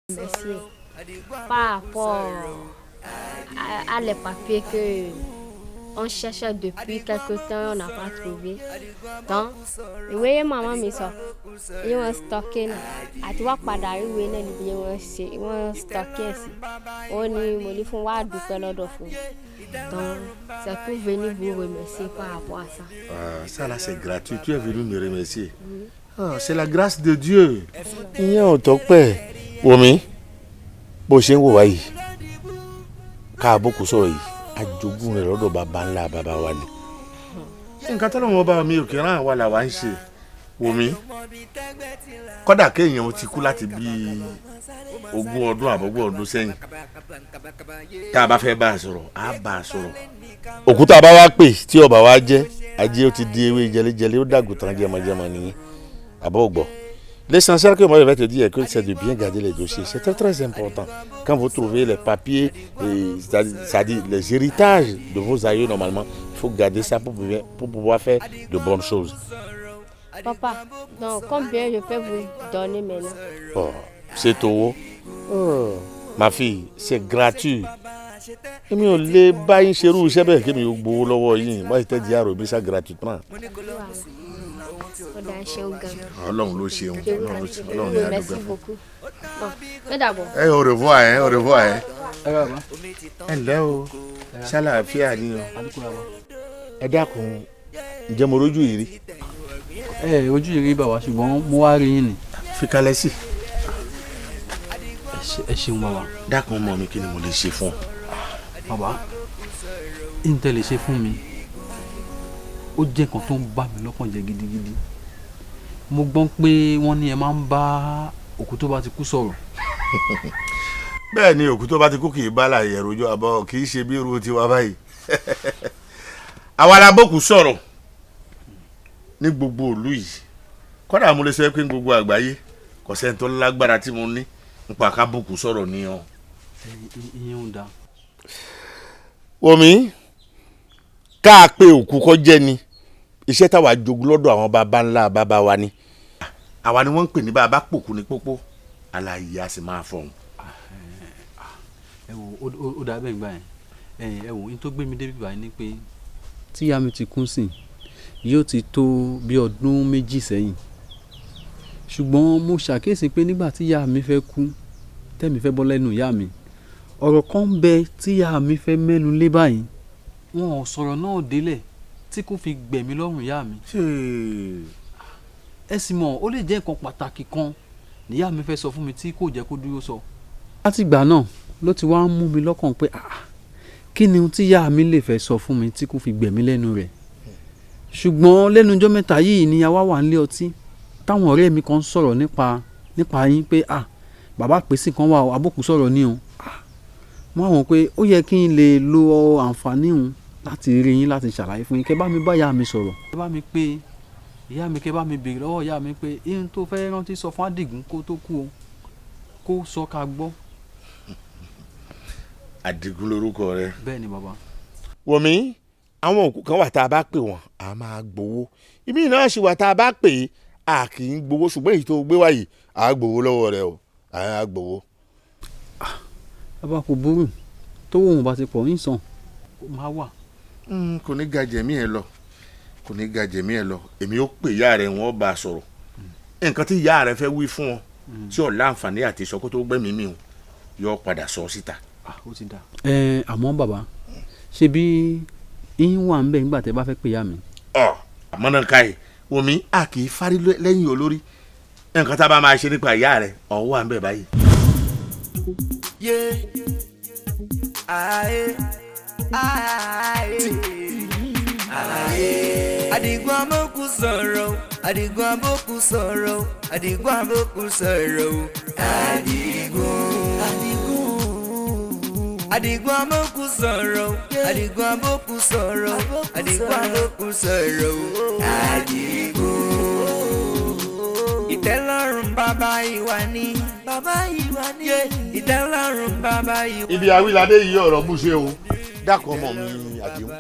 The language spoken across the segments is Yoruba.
Remercier par rapport à les papiers que on cherchait depuis quelque temps, on n'a pas trouvé. Donc, ìwé màmá mi sọ, yìí wọ́n stocké náà, àti wá padà rí ìwé náà níbi wọ́n ṣe wọ́n stocké ẹ̀ sí. Ó ní mo ní fún wa dúpẹ́ lọ́dọ̀ fún un. Donc, c'est pour venir vous remercier par rapport à ça. Ah, ça là, c'est gratuit. Tu es venu me remercier. Ah, c'est la grâce de Dieu. Ìyẹn ò tọ́pẹ́. Wòmí, bó ṣe ń wò wá yìí, ká àbókù sọ̀rọ̀ yìí, ajogún rẹ̀ lọ́dọ̀ bàbá ńlá bàbá wa ni. Nǹkan tọ́lọ́run ọba mi ò kí rán àwa làwa ń ṣe. Wòmí, kọ́dà kéèyàn ti kú láti bí 20 ọdún àbọ̀gbọ̀n ọdún sẹ́yìn, tá a bá fẹ́ bá a sọ̀rọ̀, á bá a sọ̀rọ̀. Òkúta bá wá pè tí ọba wa jẹ́ ajé, ó ti di ewé jẹlẹjẹlẹ, ó dàgùtàn jẹmọjẹmọ nìyẹn. Àbọ̀ gbọ́. L'essentiel que moi je vais te dire est que c'est de bien garder les dossiers. C'est très très important. Quand vous trouvez les papiers, c'est-à-dire les héritages de vos aïeux normalement, il faut garder ça pour pouvoir faire de bonnes choses. Papa, donc combien je peux vous donner maintenant? Oh, c'est tout. Oh, ma fille, c'est gratuit. Èmi ò lè bá yín ṣerú iṣẹ́ bẹ́ẹ̀ kí mi ò gbowó lọ́wọ́ yín. Moi, je t'ai dit à remettre ça gratuitement. Ó dáa, ṣeun gan. Ọlọ́run ló ṣeun, Ọlọ́run ló ṣeun, Ọlọ́run ní Merci adúgbò fún. Beaucoup. Bon, ó dàbọ̀. Ẹ au revoir hein, au revoir hein. Ẹ bàbá. Ẹ ǹlẹ́ o, ṣàlàáfíà ni o. Àdúgbò bàbá. Ẹ dákun, ǹjẹ́ mo rójú yìí rí? Ẹ ojú yìí rí bàbá, ṣùgbọ́n mo wá rí yín ni. Fi kalẹ̀ sí. Ẹ ṣeun, bàbá. Dákun ọmọ mi, kí ni mo lè ṣe fún ọ? Bàbá, ìǹtẹ̀ lè ṣe fún mi, ó jẹ́ nǹkan tó ń bà mí lọ́kàn jẹ́ gidigidi. Mo gbọ́ pé wọ́n ní ẹ máa ń bá òkú tó bá ti kú sọ̀rọ̀. Bẹ́ẹ̀ ni, òkú tó bá ti kú kì í bá láàyè ẹ̀rọjọ́ àbọ̀, kì í ṣe bí irú tiwa báyìí. Àwa la bókù sọ̀rọ̀ ní gbogbo ìlú yìí. Kódà mo lè sọ pé ní gbogbo àgbáyé, kò sẹ́ni tó lágbára tí mo ní nípa ká bókù sọ̀rọ̀ ní ọ. Ìyẹn ń da. Wòmí, ká a pe òkú kọ́ jẹ́ ni iṣẹ́ táwa jogún lọ́dọ̀ àwọn baba ńlá bàbá wa ni. Àwa ni wọ́n ń pè ní bàbá pòkú ní pópó, alààyè a sì máa fọ̀hún. Ẹ wo, ó dà bẹ́ẹ̀ gbà yẹn. Ẹ wò, ní tó gbé mi débi báyìí ni pé tí ìyá mi ti kú sí yóò ti tó bí ọdún 2 sẹ́yìn, ṣùgbọ́n mo ṣàkíyèsí pé nígbà tí ìyá mi fẹ́ kú, tẹ́mi fẹ́ bọ́ lẹ́nu ìyá mi, ọ̀rọ̀ kan ń bẹ tí ìyá mi fẹ́ mẹ́nu lé báyìí, wọn ò sọ̀rọ̀ náà délẹ̀ tí kò fi gbẹ̀mí lọ́rùn ìyá mi. Ẹ sì mọ̀, ó lè jẹ́ nǹkan pàtàkì kan níyà mi fẹ́ sọ fún mi tí kò jẹ́ kó dúró sọ. Látìgbà náà ló ti wá ń mú mi lọ́kàn pé, ah, kí ni ohun tí ìyá mi lè fẹ́ sọ fún mi tí kò fi gbẹ̀mí lẹ́nu rẹ̀? Ṣùgbọ́n lẹ́nu ọjọ́ mẹ́ta yìí ni àwa wà nílé ọtí, táwọn ọ̀rẹ́ mi kan ń sọ̀rọ̀ nípa yín pé, ah, bàbá pèsè kan wà o, abókù sọ̀rọ̀ ní o. Ah, mo wá wò pé ó yẹ kí n lè lo àǹfààní òun láti rí yín, láti ṣàlàyé fún yín kẹ́ bá mi bá ìyá mi sọ̀rọ̀. Kẹ́ bá mi pé ìyá mi, kẹ́ bá mi béèrè lọ́wọ́ ìyá mi pé ihun tó fẹ́ rántí sọ fún Àdìgún kó tó kú o, kó sọ ká gbọ́. Àdìgún lorúkọ rẹ? Bẹ́ẹ̀ ni, bàbá. Wòmí, àwọn òkú kan wà tá a bá pè wọ́n, a máa gbowó. Ìmí náà sì wà tá a bá pè é, a kì í gbowó, ṣùgbọ́n èyí tó gbé wá yìí, a gbowó lọ́wọ́ rẹ o, a gbowó. Bàbá, kò burú, tó wò wọn bá ti pọ̀ ń sàn máa wà. Kò ní ga jẹ̀mí ẹ lọ, kò ní ga jẹ̀mí ẹ lọ. Èmi ó pè ìyá rẹ, wọ́n bá a sọ̀rọ̀. Nǹkan tí ìyá rẹ fẹ́ wí fún ọ tí ò láǹfààní àti sọ kó tó gbẹ̀mí mi o, yọ padà sọ síta. Ah, ó ti dà. Ẹ àmọ́ bàbá, ṣe bí yín wà ń bẹ̀ nígbà tẹ́ bá fẹ́ pè ìyá mi? Ọ àmọ́ ká yìí, wòmí, a kì í fárí lẹ́yìn olórí. Nǹkan tá a bá máa ṣe nípa ìyá rẹ, ọ̀ wà ń bẹ̀ báyìí. Yeah. Aye. Aye. Aye. Àdìgún amókù sọ̀rọ̀, Àdìgún amókù sọ̀rọ̀, Àdìgún amókù sọ̀rọ̀, Àdìgún. Àdìgún. Àdìgún amókù sọ̀rọ̀, Àdìgún amókù sọ̀rọ̀, Àdìgún amókù sọ̀rọ̀, Àdìgún. Ìtẹ́lọ́rùn bàbá ìwà ni. Bàbá ìwà ni. Ìtẹ́lọ́rùn bàbá ìwà. Ibi awilade yìí, ọ̀rọ̀ mú ṣe o. Dákun ọmọ mi Àdìgún,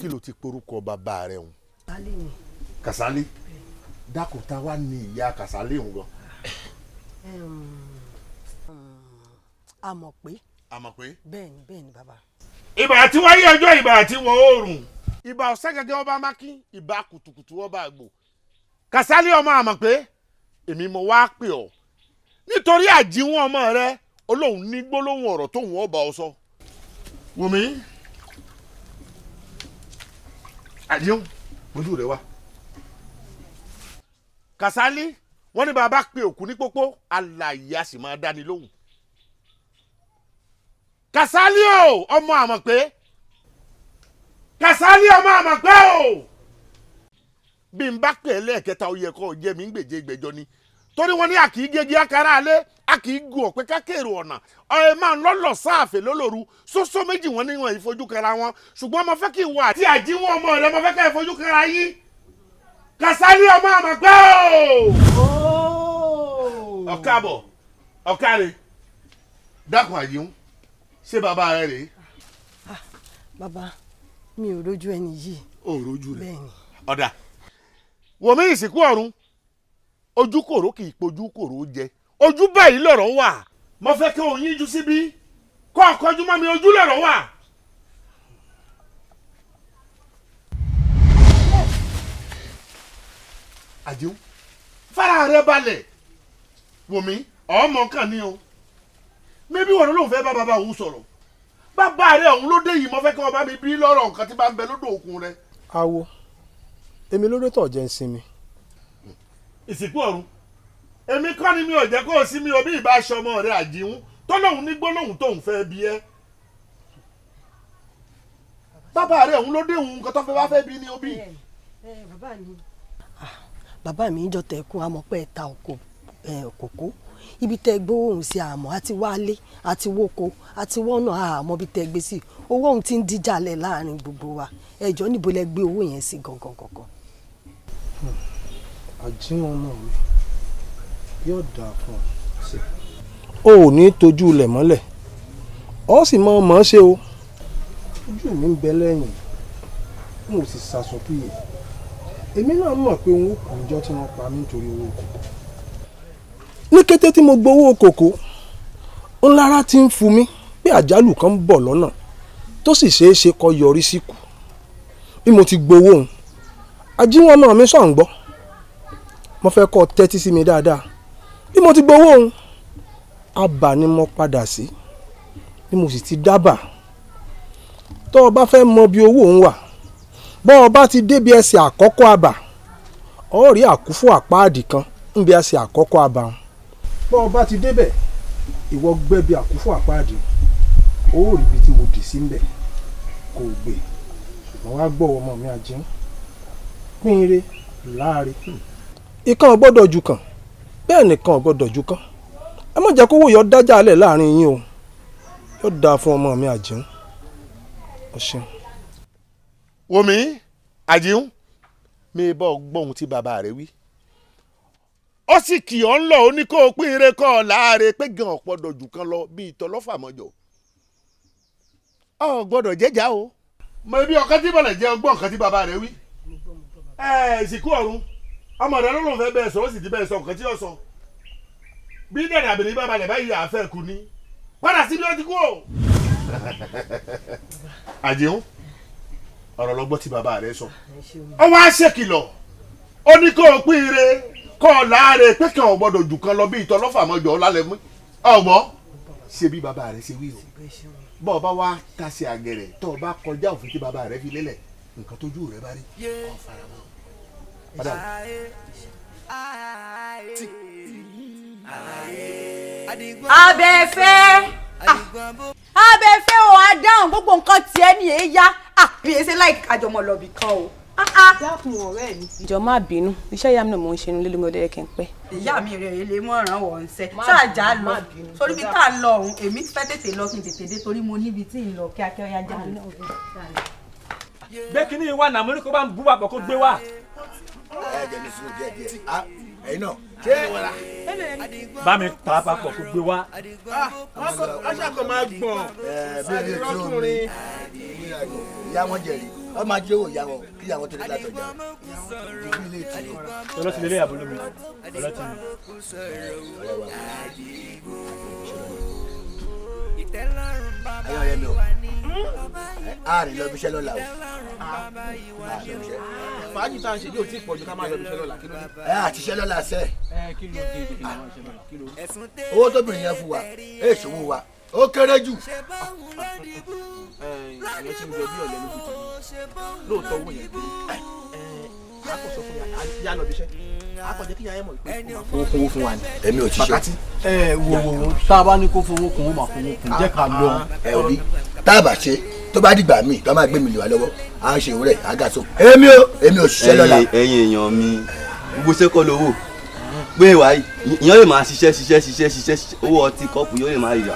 kí ló ti porúkọ bàbá rẹ o? Kàsálí. Dákun, ta wá ní ìyá Kàsálí òun gan? Àmọ̀pé. Àmọ̀pé. Bẹ́ẹ̀ni bẹ́ẹ̀ni bàbá. Ìbà àti wáyé ọjọ́, ìbà àti wọ̀ oòrùn, ìbà ọ̀sẹ̀ gẹ́gẹ́ ọba mákín, ìbà kùtùkùtù ọba àgbò. Kàsálí ọmọ Àmọ̀pé, èmi mo wá pè ọ́ nítorí àjíwọ̀n ọmọ rẹ olóhùn ní gbólóhùn ọ̀rọ̀ tóhùn ọba ọ sọ. Wùmí àjíwọ̀n ojú rẹ wá. Kàsálí, wọ́n ní bàbá pe òkú ní pópó, alààyè a sì máa dáni lóhùn. Kàsálí o ọmọ Àmọ̀pé, Kàsálí ọmọ Àmọ̀pé o, bí n bá pè é lẹ́ẹ̀kẹta ó yẹ kó jẹ́ mi ń gbèjé gbẹjọ ni, torí wọ́n ní àkì í gègé akara alẹ́, àkì í gun ọ̀pẹ kákèrò ọ̀nà, ọ̀ẹ́ máa ń lọ́lọ́ sáàfẹ́ lólòru sósó méjì wọ́n níwọ̀n ìfojú kẹra wọn, ṣùgbọ́n mo fẹ́ kí ìwọ àti àjíwọ̀n ọmọ rẹ mo fẹ́ ká ìfojú kẹra yín. Kàsálí ọmọ Àmọ̀pé o. Ọ̀káàbọ̀ ọ̀káre, dákun àjíhùn, ṣé bàbá rẹ rèé? Bàbá, mi ò rójú ẹni yìí. Ò rójú rẹ. Bẹ́ẹ̀ni. Ọ̀dà wòmí ìsìnkú ọ̀run, ojú kòró kì í pojú kòró jẹ, ojú báyìí lọ̀rọ̀ wà. Mo fẹ́ kí òun yíjú síbí kọ́ ọ̀kọ́jú mọ́ mi, ojú lọ̀rọ̀ wà. Àjẹun fara rẹ balẹ̀, wòmí ọmọ kan ní o, mẹ́bí wọn ló ń fẹ́ bá bàbá òun sọ̀rọ̀, bàbá rẹ òun ló dé yìí, mo fẹ́ kí ọba mi bí lọ́rọ̀ nǹkan tí bá ń bẹ lódò òkun rẹ. Awo, èmi ló dé tọ̀ jẹ́ ń sinmi. Ìsìnkú ọ̀run, èmi kọ́ ni mi ò jẹ́ kó o sí mi o, bí ìbá aṣọ ọmọ rẹ àjíhun tó lóun ní gbólóhùn tóun fẹ́ bí ẹ. Bàbá rẹ òun ló dé òun, nǹkan tó fẹ́ bá fẹ́ bí ni ó bí. Bàbá mi jọ tẹ̀kún amọ̀pẹ́ ta kòkó, ibi tẹ́ gbówó òun sí àmọ́ àti wálé àti wóko àti wọ́nà àmọ́ bí tẹ́ gbé sí owó òun ti ń díjàlẹ̀ láàrin gbogbo wa, ẹjọ́ níbo lẹ gbé owó yẹn sí gangan gangan. Àjíwọ̀n ọmọ mi yóò dáa fún ọ. O ò ní tójú ilẹ̀ mọ́lẹ̀, ọ sì mọ ọmọ ṣe o. Ojú mi ń bẹ lẹ́yìn, n ò sì ṣàsọpìyẹ. Èmi náà mọ̀ pé n ó kù ọjọ́ tí wọ́n pa mí nítorí owó kòkó. Ní kété tí mo gbowó kòkó, ńlára ti ń fu mi pé àjálù kan ń bọ̀ lọ́nà tó sì ṣeé ṣe kó yọrí síkù. Bí mo ti gbowó òun, àjíwọ̀n ọmọ mi sọ̀ ń gbọ́. Mo fẹ́ kó tẹ́tí sí mi dáadáa. Bí mo ti gbowó òun, abà ni mo padà sí, bí mo sì ti dábàá. Tó o bá fẹ́ mọ bí owó òun wà, bọ́ ọ bá ti débi ẹsẹ̀ àkọ́kọ́ abà, ọ rí àkúfò àpáàdì kan níbi ẹsẹ̀ àkọ́kọ́ abà òun. Bọ́ ọ bá ti débẹ̀, ìwọ gbẹ́bi àkúfò àpáàdì, ó rí ibi tí mo dì sí ńbẹ̀ kò gbé. Ṣùgbọ́n wá gbọ́ ọmọ mi àjíhùn, pín ire láre. Ìkan ò gbọ́dọ̀ jù kàn, bẹ́ẹ̀ nìkan ò gbọ́dọ̀ jù kàn. Ẹ má jẹ́ kówó yọ dájà lẹ̀ láàrin yín o. Yóò dáa fún ọmọ mi àjíhùn. Ọ ṣeun. Wòmí àjíhùn, mi bọ́ gbọ́ ohun tí bàbá rẹ wí. Ó sì kì ọ́ ń lọ, ó ní kó o pín ire kọ́ ọ láàárẹ̀ pé gan ọ̀pọ̀dọ̀ jù kan lọ bíi tọlọ́fàmọ́jọ. Ọ gbọ́dọ̀ jẹ́jà o. Mo ibi ọ̀kan tí bọ̀lẹ̀ jẹ́ ọgbọ́n nǹkan tí bàbá rẹ wí. Ẹ ìsìnkú ọ̀run, ọmọ rẹ ló lóun fẹ́ bẹ́ẹ̀ sọ, ó sì ti bẹ́ẹ̀ sọ nǹkan tí ó sọ. Bí dẹ̀dẹ̀ àbẹ̀lẹ̀ bá balẹ̀ báyìí àfẹ́ kú ni. Padà sí bí ó ti kú o. Àjíhùn, ọ̀rọ̀ lọ́gbọ́n tí bàbá rẹ sọ. Ó wá ṣèkìlọ̀, ó ní kó o pín ire kọ́ ọ láàárẹ̀ pé kàn ọ́ gbọ́dọ̀ jù kan lọ bí ìtọ́lọ́fàmọ́jọ lálẹ́ mú ọ̀gbọ́n ṣe bí bàbá rẹ ṣe wí o. Bọ́ ọ bá wá tasẹ̀ àgẹ̀rẹ̀ tọ́ ọ bá kọjá òfin tí bàbá rẹ fi lélẹ̀, nǹkan tójú rẹ bá rí ọ fara mọ́. Abẹ́fẹ́ Abẹ́fẹ́ o, adáhùn gbogbo nǹkan tiẹ̀ ní èyí yá bí ẹ ṣe láì kájọmọ lọ́bì kan o. Dákun ọ̀rẹ́ mi. Ìjọ má bínú, iṣẹ́ ìyá mi náà mò ń ṣe inú lílo mi ò dé kí n pẹ́. Ìyá mi rẹ̀ èlé mọ̀ràn wọ̀ ń sẹ́ ṣáàjà lọ sórí bí tá à ń lọ ọ̀hún, èmi fẹ́ tètè lọ kí n tètè dé torí mo níbi tí ń lọ kíákíá ọ̀yá já lọ. Gbé kínní wa nàmú ní kó bá ń bú bàbọ̀ kó gbé wá. Ẹ jẹ́ ní sùúrù díẹ̀ díẹ̀, ẹ̀yin náà ṣé. Bá mi pa papọ̀ kó gbé wá. Aṣáko máa gbọ̀n. Ẹ bí ẹni tí ó mi ìyá wọn jẹ̀rìí, wọ́n máa jẹ́ òwò ìyá wọn kí ìyá wọn tó dé látọjà ìdílé ilé ìtura. Ọlọ́tí lélẹ̀ àbúrò mi, ọlọ́tí mi. Ayọ̀ rẹ mi o, a rìn lọ bí iṣẹ́ lọ́la o. Fàájì tá à ń ṣe yóò tí ì pọ̀jù ká máa lọ bí iṣẹ́ lọ́la, kí ló dé? Ẹ àti iṣẹ́ lọ́la sẹ́. Kí ló dé kí ló máa ṣe lọ́la? Kí ló dé? Owó tóbìnrin yẹn fún wa, ẹ ṣòwò wa, ó kéré jù. Ẹ̀yẹ́ ti ń jọ bí ọ̀lẹ́ lójú tèmi. Lóòótọ́ owó yẹn kéré. A kò sọ fún ya lọ bí iṣẹ́. A kò jẹ́ kí ya ẹ̀ mọ̀ pé kó kún fún wa ni. Èmi ò ti ṣe. Ẹ wo wo wo, tá a bá ní kó fowó kún, ó máa fowó kún, jẹ́ ká lọ. Ẹ ò bí tá a bá ṣe tó bá dìgbà míì tó máa gbé mi lè wá lọ́wọ́, à ń ṣe òwúrẹ̀ àgàso. Èmi ò ṣiṣẹ́ lọ́la. Ẹ̀yin èèyàn mi, gbogbo iṣẹ́ kọ́ lówó pé wàá ìyẹn lè máa ṣiṣẹ́ ṣiṣẹ́ ṣiṣẹ́ ṣiṣẹ́, owó ọtí kọ́ọ̀pù yóò lè máa yà.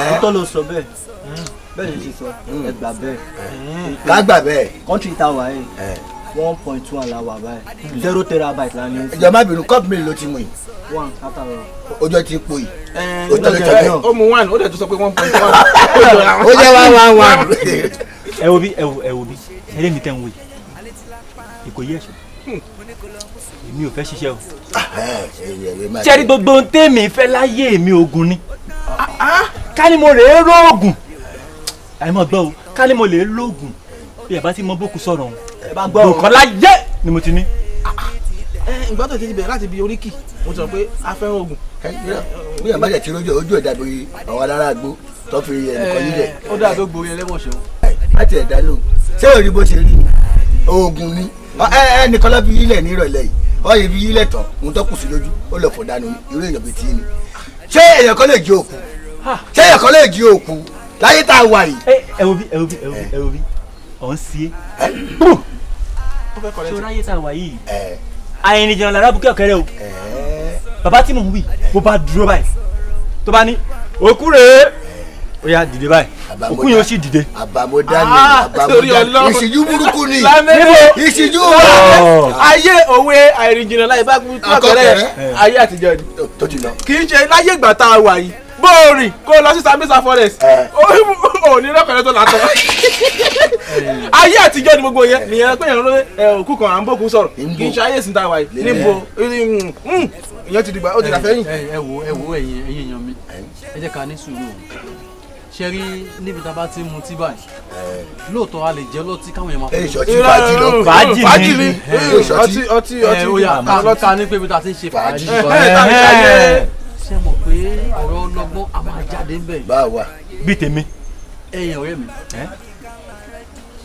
Òótọ́ ló sọ bẹ́ẹ̀, bẹ́ẹ̀ ni ṣe sọ, ẹ gbà bẹ́ẹ̀. Ká gbà bẹ́ẹ̀. Kọ́ńtì tá a wà yìí 1.1 la wà báyìí, 0 terabyte la ní. Ìjọba má bínú, kọ́ọ̀pù mélòó ló ti mú yìí? 1 látàrọ. Ojú ti po yìí. O tọ́lẹ̀ tọ́lẹ̀. Ó mu 1, ó dẹ̀ tún sọ pé 1.1. Ó jẹ́ 1 1 1. Ẹ wo bí, ẹ wo, ẹ wo bí, ẹlẹ́mi mi tẹ́ ń wò yìí, Ìkòyí ẹ̀ṣọ́, èmi ò fẹ́ ṣiṣẹ́ o. Ṣẹ́rí gbogbo ohun tèmi fẹ́ láyé mi, oògùn ni. Ká ní mo lè róògùn, àìmọ̀ gbọ́ o, ká ní mo lè róògùn bí ẹ bá ti mọ bókun sọ̀rọ̀ òun nǹkan láyé ni mo ti ní. Ìgbà tó ti bẹ̀rẹ̀ láti bi oríkì, mo ti sọ pé a fẹ́ràn oògùn. Bí yàrá bá ti rójú ojú ẹ̀dá bí àwọn alára àgbo tó fi ẹnìkan yílẹ̀. Ó dáa tó gborí ẹlẹ́wọ̀n ṣe o. Láti ẹ̀dá lò ṣé ò rí bó ṣe rí oògùn ni ẹnìkan ló fi yílẹ̀ ní ìrọ̀lẹ́ yìí, wọ́n yìí fi yílẹ̀ tán, òun tó kù sí lójú ó lọ fọ̀ dànù irú èèyàn bíi tí ni. Ṣé èèyàn kan lè jí òkú? Ṣé èèyàn kan lè jí òkú láyé tá a wà yìí? Ẹ wo bí, ẹ wo bí, ẹ wo bí, ẹ wo bí, ọ̀ ń sí é. Ṣé o ráyè tá a wà yìí? Àìrìnjìnà lára bukẹ́ ọ̀kẹ́rẹ́ o. Bàbá tí mò ń wí, bó bá dúró báyìí, tó bá ní òkú rèé, ó yá dìde báyìí, òkú yẹn ó sì dìde. Àbàmọ́dá ni, àbàmọ́dá ìṣíjú burúkú ni, ìṣíjú wa. Ayé òwe àìrìnjìnà láì bá bukẹ́ ọ̀kẹ́rẹ́ ayé àtijọ́ ni. Tó ti lọ. Kì í ṣe láyé ìgbà tá a wà yìí, bó o rìn kó o lọ sí Sambisa forest, ò ní rọ́kọ̀rẹ́ tó látọ̀. Ayé àtijọ́ ni gbogbo yẹn nìyẹn pé yẹn ló òkú kan à ń bòkú sọ̀rọ̀, kì í ṣe ayé ìsìn tá a wà yìí níbo ìyẹn ti dìgbà ó ti dà fẹ́yìn. Ẹ wo, ẹ wo, ẹ̀yin èèyàn mi, ẹ jẹ́ ká ní sùúrù o. Ṣe rí níbi tá a bá ti ń mutí báyìí, lóòótọ́ a lè jẹ́ lọ́tí káwọn èèyàn máa fọwọ́. Èso ti fàájì lọ. Fàájì ni ọtí ọtí ọtí. Ó yá ká ní pé ibi tá a ti ń ṣe fàájì. Ṣé mọ̀ pé ọ̀rọ̀ ọlọ́gbọ́n a máa jáde ń bẹ̀. Báwa. Bí tèmi. Ẹ̀yin ọ̀rẹ́ mi,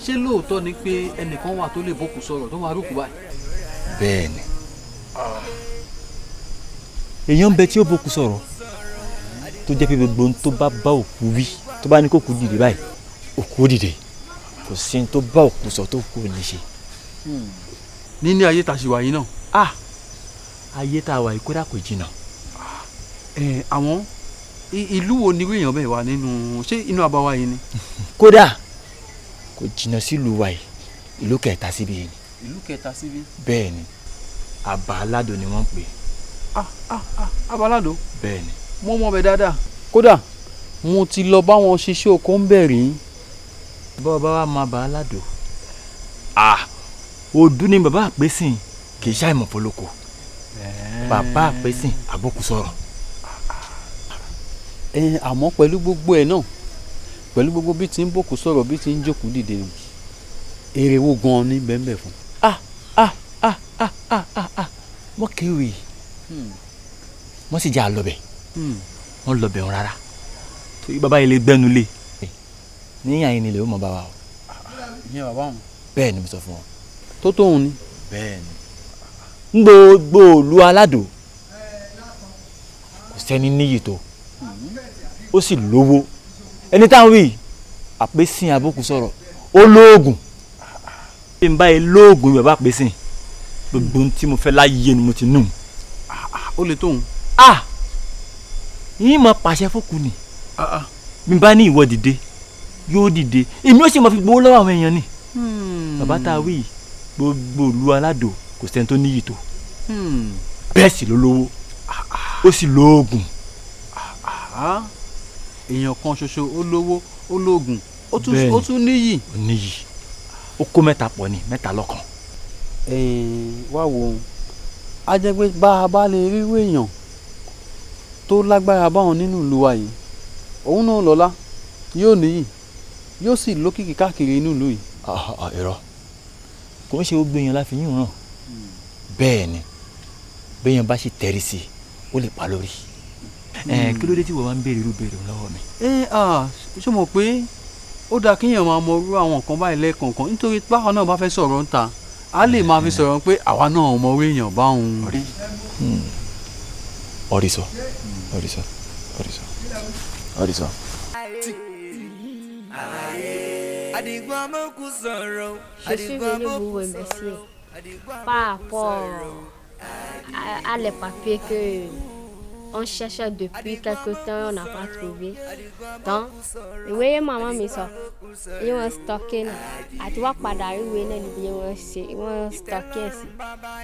ṣé lóòótọ́ ni pé ẹnìkan wà tó lè bókù sọ̀rọ̀ tó máa rúkú báyìí? Bẹ́ẹ̀ni. Èèyàn ń bẹ tí ó bókù sọ̀rọ̀ tó jẹ́ pé gbogbo ohun tó bá bá òkú wí, tó bá ní kó kú dìde báyìí, òkú ó dìde. Kò sí ohun tó bá òkú sọ tó kú ò ní ṣe. Níní ayé tá a ṣì wà yìí náà. Ayé tá a wà yìí kódà kò jìnnà. Àwọn ìlú wo ni èèyàn bẹ́ẹ̀ wà nínú, ṣé inú àbáwá yìí ni? Kódà kò jìnnà sílùú wa yìí, ìlú kẹta síbi yìí ni. Ìlú kẹta síbi? Bẹ́ẹ̀ ni, Àbá Aládò ni wọ́n ń pè. Àbá Aládò? Bẹ́ẹ̀ ni. Mo mọ̀ bẹ́ẹ̀ dáadáa. Kódà mo ti lọ bá wọn ṣiṣẹ́ oko ń bẹ̀ rí. Bọ́ ọ bá wà mọ Àbá Aládò. Òdú ni bàbá àpèsìn, kì í ṣàìmọ̀ fọlọ́kọ. Bàbá àpèsìn àbókù sọ̀rọ̀. Àmọ́ pẹ̀lú gbogbo ẹ̀ náà, pẹ̀lú gbogbo bí ti ń bòkú sọ̀rọ̀ bí ti ń jókòó dìde nù, èrè wo gan-an ní bẹ́ẹ̀ fún. Wọ́n kéwì, wọ́n sì jẹ́ àlọ́bẹ̀, wọ́n lọ́bẹ̀ wọn rárá, torí bàbá yìí lè gbẹ́nu lé níyàn yìí nílẹ̀ ó mọ̀ bá wa o. Ìyẹn bàbá òun. Bẹ́ẹ̀ ni mo sọ fún ọ. Tó tóun ni. Bẹ́ẹ̀ ni. Ń gbogbo òlu Aládò kò sẹ́ni níyì tó, ó sì lówó. Ẹni táwọn wí àpèsìn àbókù sọ̀rọ̀ ó lóògùn. Bí n bá yẹ lóògùn bàbá àpèsìn, gbogbo ohun tí mo fẹ́ láyé ni mo ti nù. Ó lè tóun. Yín máa pàṣẹ fókù ni. Bí n bá ní ìwọ dìde, yóò dìde. Èmi ó sì máa fi gbowó lọ́wọ́ àwọn èèyàn ni. Bàbá tá a wí gbogbo ìlú Aládò kò sẹ́ni tó níyì tó. Bẹ́ẹ̀ sì ló lówó, ó sì lóògùn. Èèyàn kan ṣoṣo ó lówó, ó lóògùn, ó tún níyì. Ó níyì, ó kó mẹ́ta pọ̀ ni, mẹ́ta lọ́kan. Wá wo, a jẹ́ pé bá a bá lè rí èèyàn tó lágbára báwọn nínú ìlú wa yìí, Òun náà lọ́lá, yóò níyì, yóò sì lókìkí káàkiri inú ìlú yìí. Irọ́, kò ń ṣe gbogbo èèyàn la fi yín ràn. Bẹ́ẹ̀ ni, béèyàn bá ṣe tẹ̀rí sí i, ó lè pa lórí. Kí ló dé tí wọ́n wá ń béèrè irú béèrè lọ́wọ́ mi? Ẹ ṣé mo pé ó dáa kéèyàn máa mọ irú àwọn nǹkan báyìí lẹ́ẹ̀kọ̀ọ̀kan, nítorí báwa náà bá fẹ́ sọ̀rọ̀ ń ta, a lè máa fi sọ̀rọ̀ pé àwa náà mọ orí èèyàn báwọn. Ọ̀rìṣọ́, ọ̀rìṣọ́, ọ̀rìṣọ́, ọ̀rìṣọ́. Je suis venue vous remercier par rapport à les papiers que on cherchait depuis quelque temps, on n'a pas trouvé. Donc, ìwé màmá mi sọ, iye wọn stocking àti wá padà rí ìwé náà níbi wọ́n ṣe wọ́n stocking sí.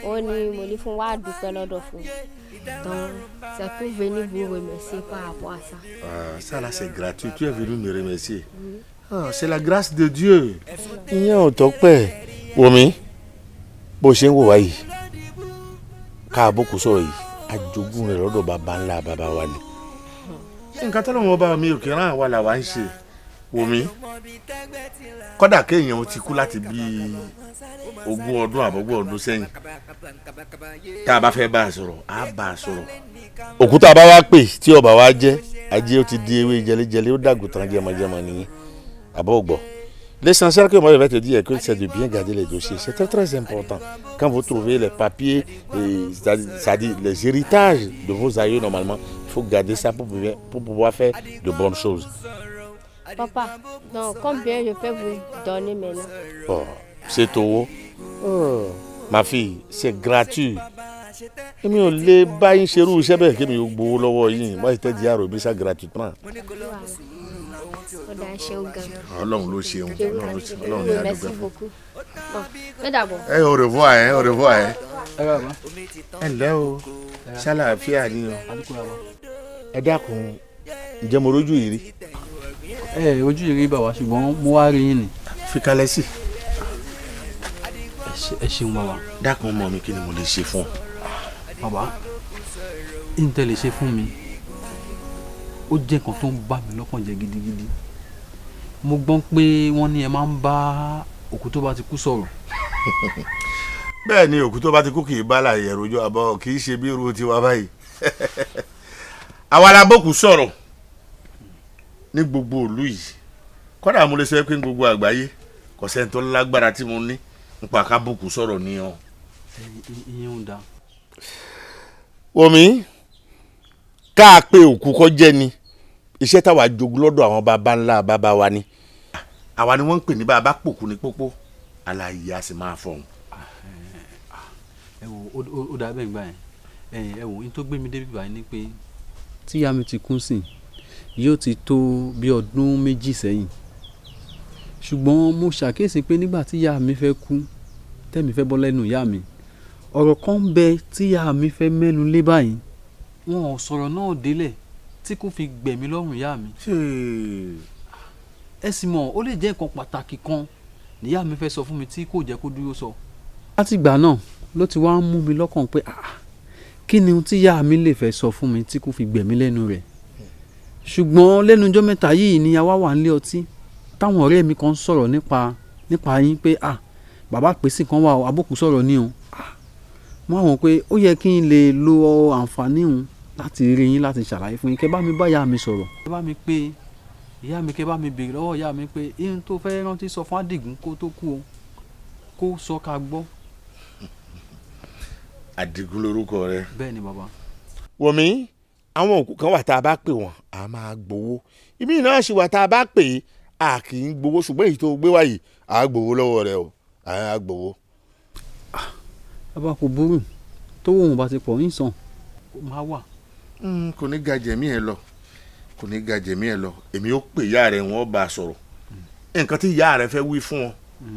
Ó ní mo ní fún wa dúpẹ́ lọ́dọ̀ fún. Donc, c'est pour venir vous remercier par rapport à ça. Ah, ça là c'est gratuit, tu es venu me remercier. Ah, c'est la grâce de Dieu. Ìyẹn ò tọ́pẹ́. Wòmí, bó ṣe ń wò wá yìí, ká àbókù sọ̀rọ̀ yìí, ajogún rẹ̀ lọ́dọ̀ bàbá ńlá bàbá wa ni. Nǹkan tó lọ́wọ́ bá mi ò kí rán àwa làwa ń ṣe. Wòmí, kódà kéèyàn ti kú láti bí 20 ọdún àbọ̀gbọ̀n ọdún sẹ́yìn. Tá a bá fẹ́ bá a sọ̀rọ̀, á bá a sọ̀rọ̀. Òkúta bá wá pè tí ọba wa jẹ́, ajé ó ti di ewé jẹlẹ́jẹlẹ́, ó dàgùtàn jẹmọjẹmọ nìyẹn. Àbọ̀ gbọ́. L'essentiel que moi je vais te dire est que c'est de bien garder les dossiers. C'est très très important. Quand vous trouvez les papiers, c'est-à-dire les héritages de vos aïeux normalement, il faut garder ça pour pouvoir faire de bonnes choses. Papa, donc combien je peux vous donner maintenant? Oh, c'est tout. Oh, ma fille, c'est gratuit. Èmi ò lè bá yín ṣerú iṣẹ́ bẹ́ẹ̀ kí mi ò gbowó lọ́wọ́ yín. Moi je t'ai dit à remettre ça gratuitement. Ó dáa, ṣeun gan. Ọlọ́run ló ṣeun, Ọlọ́run ló ṣeun, Ọlọ́run ní Merci adúgbò fún. beaucoup. Bon, mais d'abord. Ẹ au revoir ẹ, au revoir ẹ. Ẹ ǹlẹ́ o, ṣàlàáfíà ni o. Ẹ dákun, ǹjẹ́ mo rójú yìí rí? Ẹ ojú yìí rí bàbá, ṣùgbọ́n mo wá rí yín ni. Fi kalẹ̀ sí. Ẹ ṣeun bàbá. Dákun ọmọ mi, kí ni mo lè ṣe fún ọ? Bàbá, ǹtẹ̀ lè ṣe fún mi, ó jẹ́ nǹkan tó ń bà mí lọ́kàn jẹ́ gidigidi. Mo gbọ́n pé wọ́n ní ẹ máa ń bá òkú tó bá ti kú sọ̀rọ̀. Bẹ́ẹ̀ ni, òkú tó bá ti kú kì í bá láàyè rojọ́ àbọ̀, kì í ṣe bí irú tiwa báyìí. Àwa la bókù sọ̀rọ̀ ní gbogbo ìlú yìí. Kódà mo lè sọ pé ní gbogbo àgbáyé kò sẹ́ni tó lágbára tí mo ní nípa ká bókù sọ̀rọ̀ ní ọ. Ìyẹn ò dáa. Wòmí, ká pe òkú kọ́ jẹ́ ni iṣẹ́ táwa jogún lọ́dọ̀ àwọn baba ńlá baba wa ni. Àwa ni wọ́n ń pè ní bàbá pòkú ní pópó, alààyè a sì máa fọ̀hún. Ẹ wo, ó dáa bẹ́ẹ̀ gbà yẹn. Ẹ wo, n tó gbé mi débi báyìí ni pé tí ìyá mi ti kú sí yóò ti tó bí ọdún 2 sẹ́yìn. Ṣùgbọ́n mo ṣàkíyèsí pé nígbà tí ìyá mi fẹ́ kú, tẹ́mi fẹ́ bọ́ lẹ́nu ìyá mi, ọ̀rọ̀ kan ń bẹ tí ìyá mi fẹ́ mẹ́nu lé báyìí. Wọn ò sọ̀rọ̀ náà délẹ̀ tí kò fi gbẹ̀mí lọ́rùn ìyá mi. Ẹ sì mọ̀, ó lè jẹ́ nǹkan pàtàkì kan níyá mi fẹ́ sọ fún mi tí kò jẹ́ kó dúró sọ. Látìgbà náà ló ti wá ń mú mi lọ́kàn pé kí ni ohun tí ìyá mi lè fẹ́ sọ fún mi tí kò fi gbẹ̀mí lẹ́nu rẹ̀. Ṣùgbọ́n lẹ́nu ọjọ́ mẹ́ta yìí ni àwa wà nílé ọtí táwọn ọ̀rẹ́ mi kan sọ̀rọ̀ nípa yín pé bàbá pèsè kan wà o, abókù sọ̀rọ̀ ní o. Mo wá wò pé ó yẹ kí n lè lo àǹfààní òun láti rí yín láti ṣàlàyé fún yín, kẹ́ bá mi bá ìyá mi sọ̀rọ̀. Kẹ́ bá mi pé ìyá mi, kẹ́ bá mi béèrè lọ́wọ́ ìyá mi pé ihun tó fẹ́ rántí sọ fún Àdìgún kó tó kú o, kó sọ ká gbọ́. Àdìgún lorúkọ rẹ. Bẹ́ẹ̀ ni bàbá. Wòmí, àwọn òkú kan wà tá a bá pè wọ́n, a máa gbowó. Ibi náà sì wà tá a bá pè é, a kì í gbowó, ṣùgbọ́n èyí tó gbé wá yìí, a gbowó lọ́wọ́ rẹ o, a gbowó. Bàbá kò burú, tó wò wọ́n bá ti pọ̀ ń sàn, máa wà. Kò ní ga jẹ̀mí ẹ lọ, kò ní ga jẹ̀mí ẹ lọ. Èmi ó pè ìyá rẹ, wọ́n bá a sọ̀rọ̀. Nǹkan tí ìyá rẹ fẹ́ wí fún ọ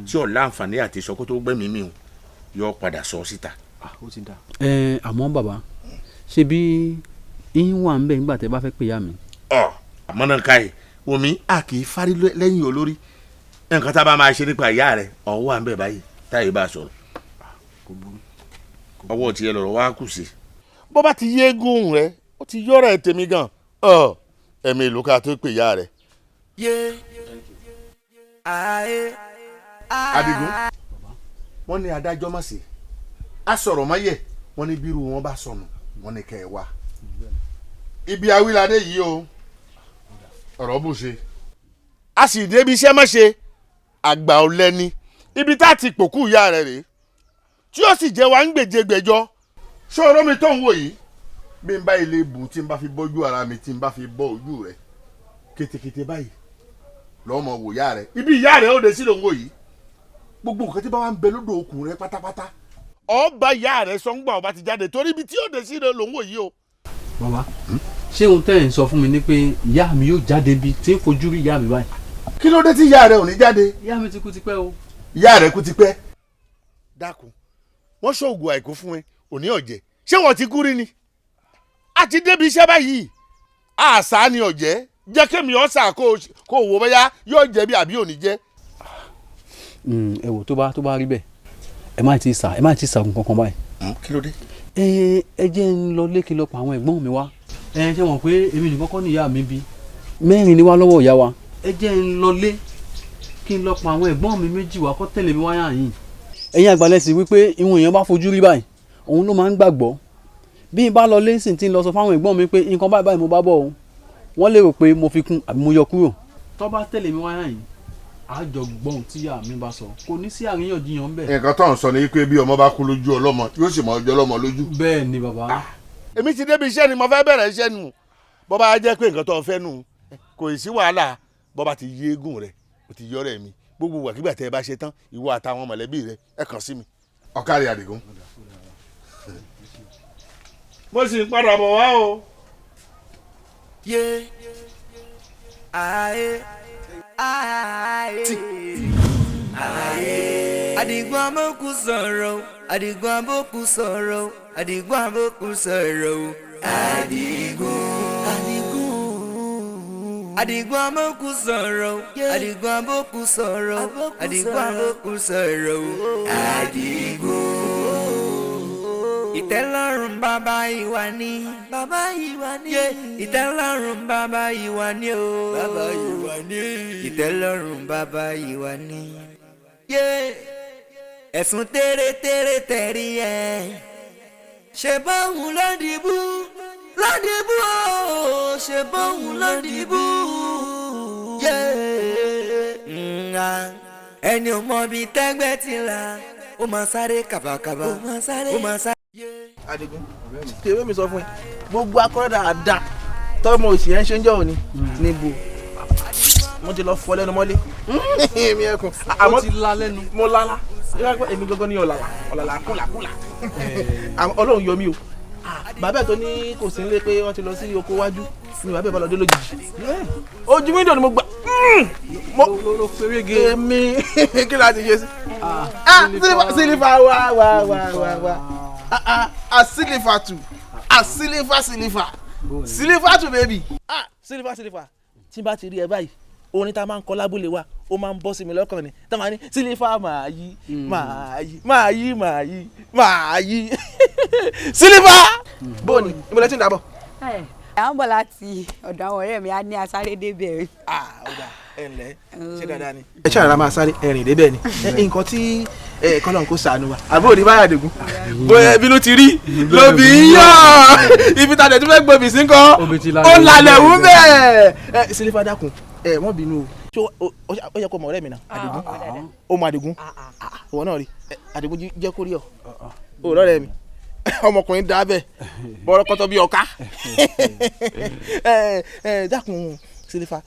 tí ò láǹfààní àti sọ kó tó gbẹ̀mí mi o, yọ padà sọ síta. Ó ti dà. Ẹ àmọ́ bàbá, ṣe bí yín wà ń bẹ̀ nígbà tẹ́ bá fẹ́ pè ìyá mi. Ọ àmọ́ náà káyè wòmí, a kì í fárí lẹ́yìn olórí. Nǹkan tá a bá máa ṣe nípa ìyá rẹ, ọ̀hún wà ń bẹ̀ báyìí táyé bá a sọ̀rọ̀. Ọwọ́ tiẹ̀ lọ̀rọ̀ wá kù sí. Bó bá ti yé eégún rẹ, ó ti yọ̀rọ̀ ẹ̀ tèmi gan. Ọ Ẹ̀mí ìlú ká tó pè ìyá rẹ̀. Adigun, wọ́n ní adájọ́ má ṣe a sọ̀rọ̀ má yẹ, wọ́n ní bírú wọn bá sọnù, wọ́n ní kẹ́ ẹ wá. Ibi awíládé yìí o, ọ̀rọ̀ bù ṣe a sì débi iṣẹ́ má ṣe àgbà ò lẹ́ni. Ibi tá a ti pòkú ìyá rẹ̀ rèé tí ó sì jẹ́ wa ń gbèjègbèjọ. Ṣòro mi tó ń wò yìí, bí n bá ilé bù tí n bá fi bọ́jú ara mi, tí n bá fi bọ́ ojú rẹ̀ kétékété báyìí lọ́mọ wò ìyá rẹ̀, ibi ìyá rẹ̀ ó dé sí ló ń wò yìí. Gbogbo nǹkan tí bá wà ń bẹ lódò okùn rẹ̀ pátápátá, ọba ìyá rẹ̀ sọ́ngbà ọba ti jáde, torí ibi tí ó dé sí ló ń wò yìí o. Bàbá, ṣé ohun tẹ́ ẹ̀ ń sọ fún mi ni pé ìyá mi yóò jáde bí tí ń fojú rí ìyá mi báyìí? Kí ló dé tí ìyá rẹ̀ ò ní jáde? Ìyá mi ti kú tipẹ́ o. Ìyá rẹ̀ kú tipẹ́. Dákun, wọ́n ṣoògùn àìkú fún ẹ òní ọ̀jẹ̀, ṣé wọ́n ti kú rí ni? A ti débi iṣẹ́ báyìí, àṣà ni ọ̀jẹ̀ jẹ́ kémi ọ̀sà kó o wò bóyá yóò jẹ́ bí àbí òní jẹ́. Ẹ wò, tó bá rí bẹ́ẹ̀, ẹ má ti sà nǹkan kan báyìí. Kí ló dé? Ẹ jẹ́ ń lọ lékè lọ pa àwọn ẹ̀gbọ́n mi wá. Ẹ ṣe mọ̀ pé èmi nìkan kọ́ ni ìyá mi bí, mẹ́rin ni wá lọ́wọ́ ìyá wa. Ẹ jẹ́ ń lọ lé kí n lọ pa àwọn ẹ̀gbọ́n mi méjì wá kó tẹ̀lé mi wáyà yìí. Ẹ̀yin àgbàlẹ̀ sì wípé ìwọ̀n èèyàn bá fojú rí báyìí, òun ló máa ń gbàgbọ́. Bí n bá lọ lé sì ti ń lọ sọ fáwọn ẹ̀gbọ́n mi pé nǹkan báyìí báyìí mo bá bọ̀ o, wọ́n lè rò pé mo fi kún àbí mo yọ kúrò. Tó bá tẹ̀lé mi wáyà yìí, àjọ gbọ́n tí ìyá mi bá sọ, kò ní sí àríyànjiyàn ńbẹ̀. Nǹkan tó ń sọ ni pé bí ọmọ bá kú lójú ọlọ́mọ, yóò sì mọ ọjọ́ ọlọ́mọ lójú. Bẹ́ẹ̀ ni bàbá. Èmi ti débi iṣẹ́ ni mo fẹ́ bẹ̀rẹ̀ iṣẹ́ nù. Bọ́ bá jẹ́ pé nǹkan tó ń fẹ́ nù, kò sí wàhálà. Bọ́ bá ti yé eégún rẹ̀, ó ti yọ̀rẹ̀ mi. Gbogbo wàkígbà tẹ́ ẹ bá ṣe tán, ìwọ àtàwọn mọ̀lẹ́bí rẹ ẹ kàn sí mi. Ọ̀kárí Àdìgún. Mo sì ń padà bọ̀ wá o. Yé ayé ayé ayé. Àdìgún amókù sọ̀rọ̀, Àdìgún amókù sọ̀rọ̀, Àdìgún amókù sọ̀rọ̀, Àdìgún. Àdìgún. Àdìgún amókù sọ̀rọ̀, Àdìgún amókù sọ̀rọ̀, Àdìgún amókù sọ̀rọ̀, Àdìgún. Ìtẹ́lọ́rùn bàbá ìwà ni. Bàbá ìwà ni. Ìtẹ́lọ́rùn bàbá ìwà ni o. Bàbá ìwà ni. Ìtẹ́lọ́rùn bàbá ìwà ni. Ẹ̀sùn tẹ́rẹ́tẹ́rẹ́ tẹ̀rí ẹ̀. Ṣe bóun ló dìbò ló dìbò o, ṣe bóun ló dìbò. Ẹni ò mọ bí tẹ́gbẹ́ ti là, ó máa sáré kàbàkàbà, ó máa sáré. Adigun, tèmi mi sọ fún ẹ, gbogbo akọ́rọ́ dáadáa tọ́mọ òsì ẹ̀ ń ṣe ń jẹ́ òní níbo mo ti lọ fọ lẹ́nu mọ́lé mi ẹkùn. Ó ti la lẹ́nu. Mo lala, èmi gangan ní ọ̀làlà ọ̀làlà kúlà kúlà. Ọlọ́run yọ mí o. Bàbá ẹ̀ tó ní kò sí nílé pé wọ́n ti lọ sí oko wájú ni bàbá ẹ̀ bá lọ dé lójijì, ojú wíńdò ni mo gbà mo èmi kí la ti ṣe sí. Sílífà wá wá wá wá wá, asílífà tù, asílífà sílífà sílífà tù bébì. Sílífà sílífà, tí n bá ti rí ẹ báyìí, orin tá a máa ń kọ lábúlé wa ó máa ń bọ́ sí mi lọ́kàn ni, tá a máa ní sílífà máa yí máa yí máa yí máa yí máa yí sílífà. Bóòní ìmọ̀lẹ́ tí ń dàbọ̀. À ń bọ̀ láti ọ̀dọ̀ àwọn ọ̀rẹ́ mi, á ní asáré débẹ̀. Ọ̀dà ẹ ǹlẹ́, ṣé dáadáa ni. Ẹ ṣàrà máa sáré ẹrìn débẹ̀ ni nǹkan tí kọ́lọ́n kó sànù wa, àbúrò ní báyà dègún bóyá ẹbí ló ti rí lóbi yọ̀ ibi tàdé tó fẹ́ gbòbì sí nǹkan ó lálẹ́ wú bẹ́ẹ̀. Ẹ sílífà, dákun, ẹ wọ́n bínú o. Ó yẹ kó mọ ọ̀rẹ́ mi náà, Àdìgún. Ó mọ Àdìgún, ìwọ náà rí Àdìgún jẹ́ kó rí ọ ò lọ́rẹ́ mi, ọmọkùnrin dá bẹ́ẹ̀ bọ́rọ́kọ́tọ́ bí ọ̀ká. Dákun sílífà,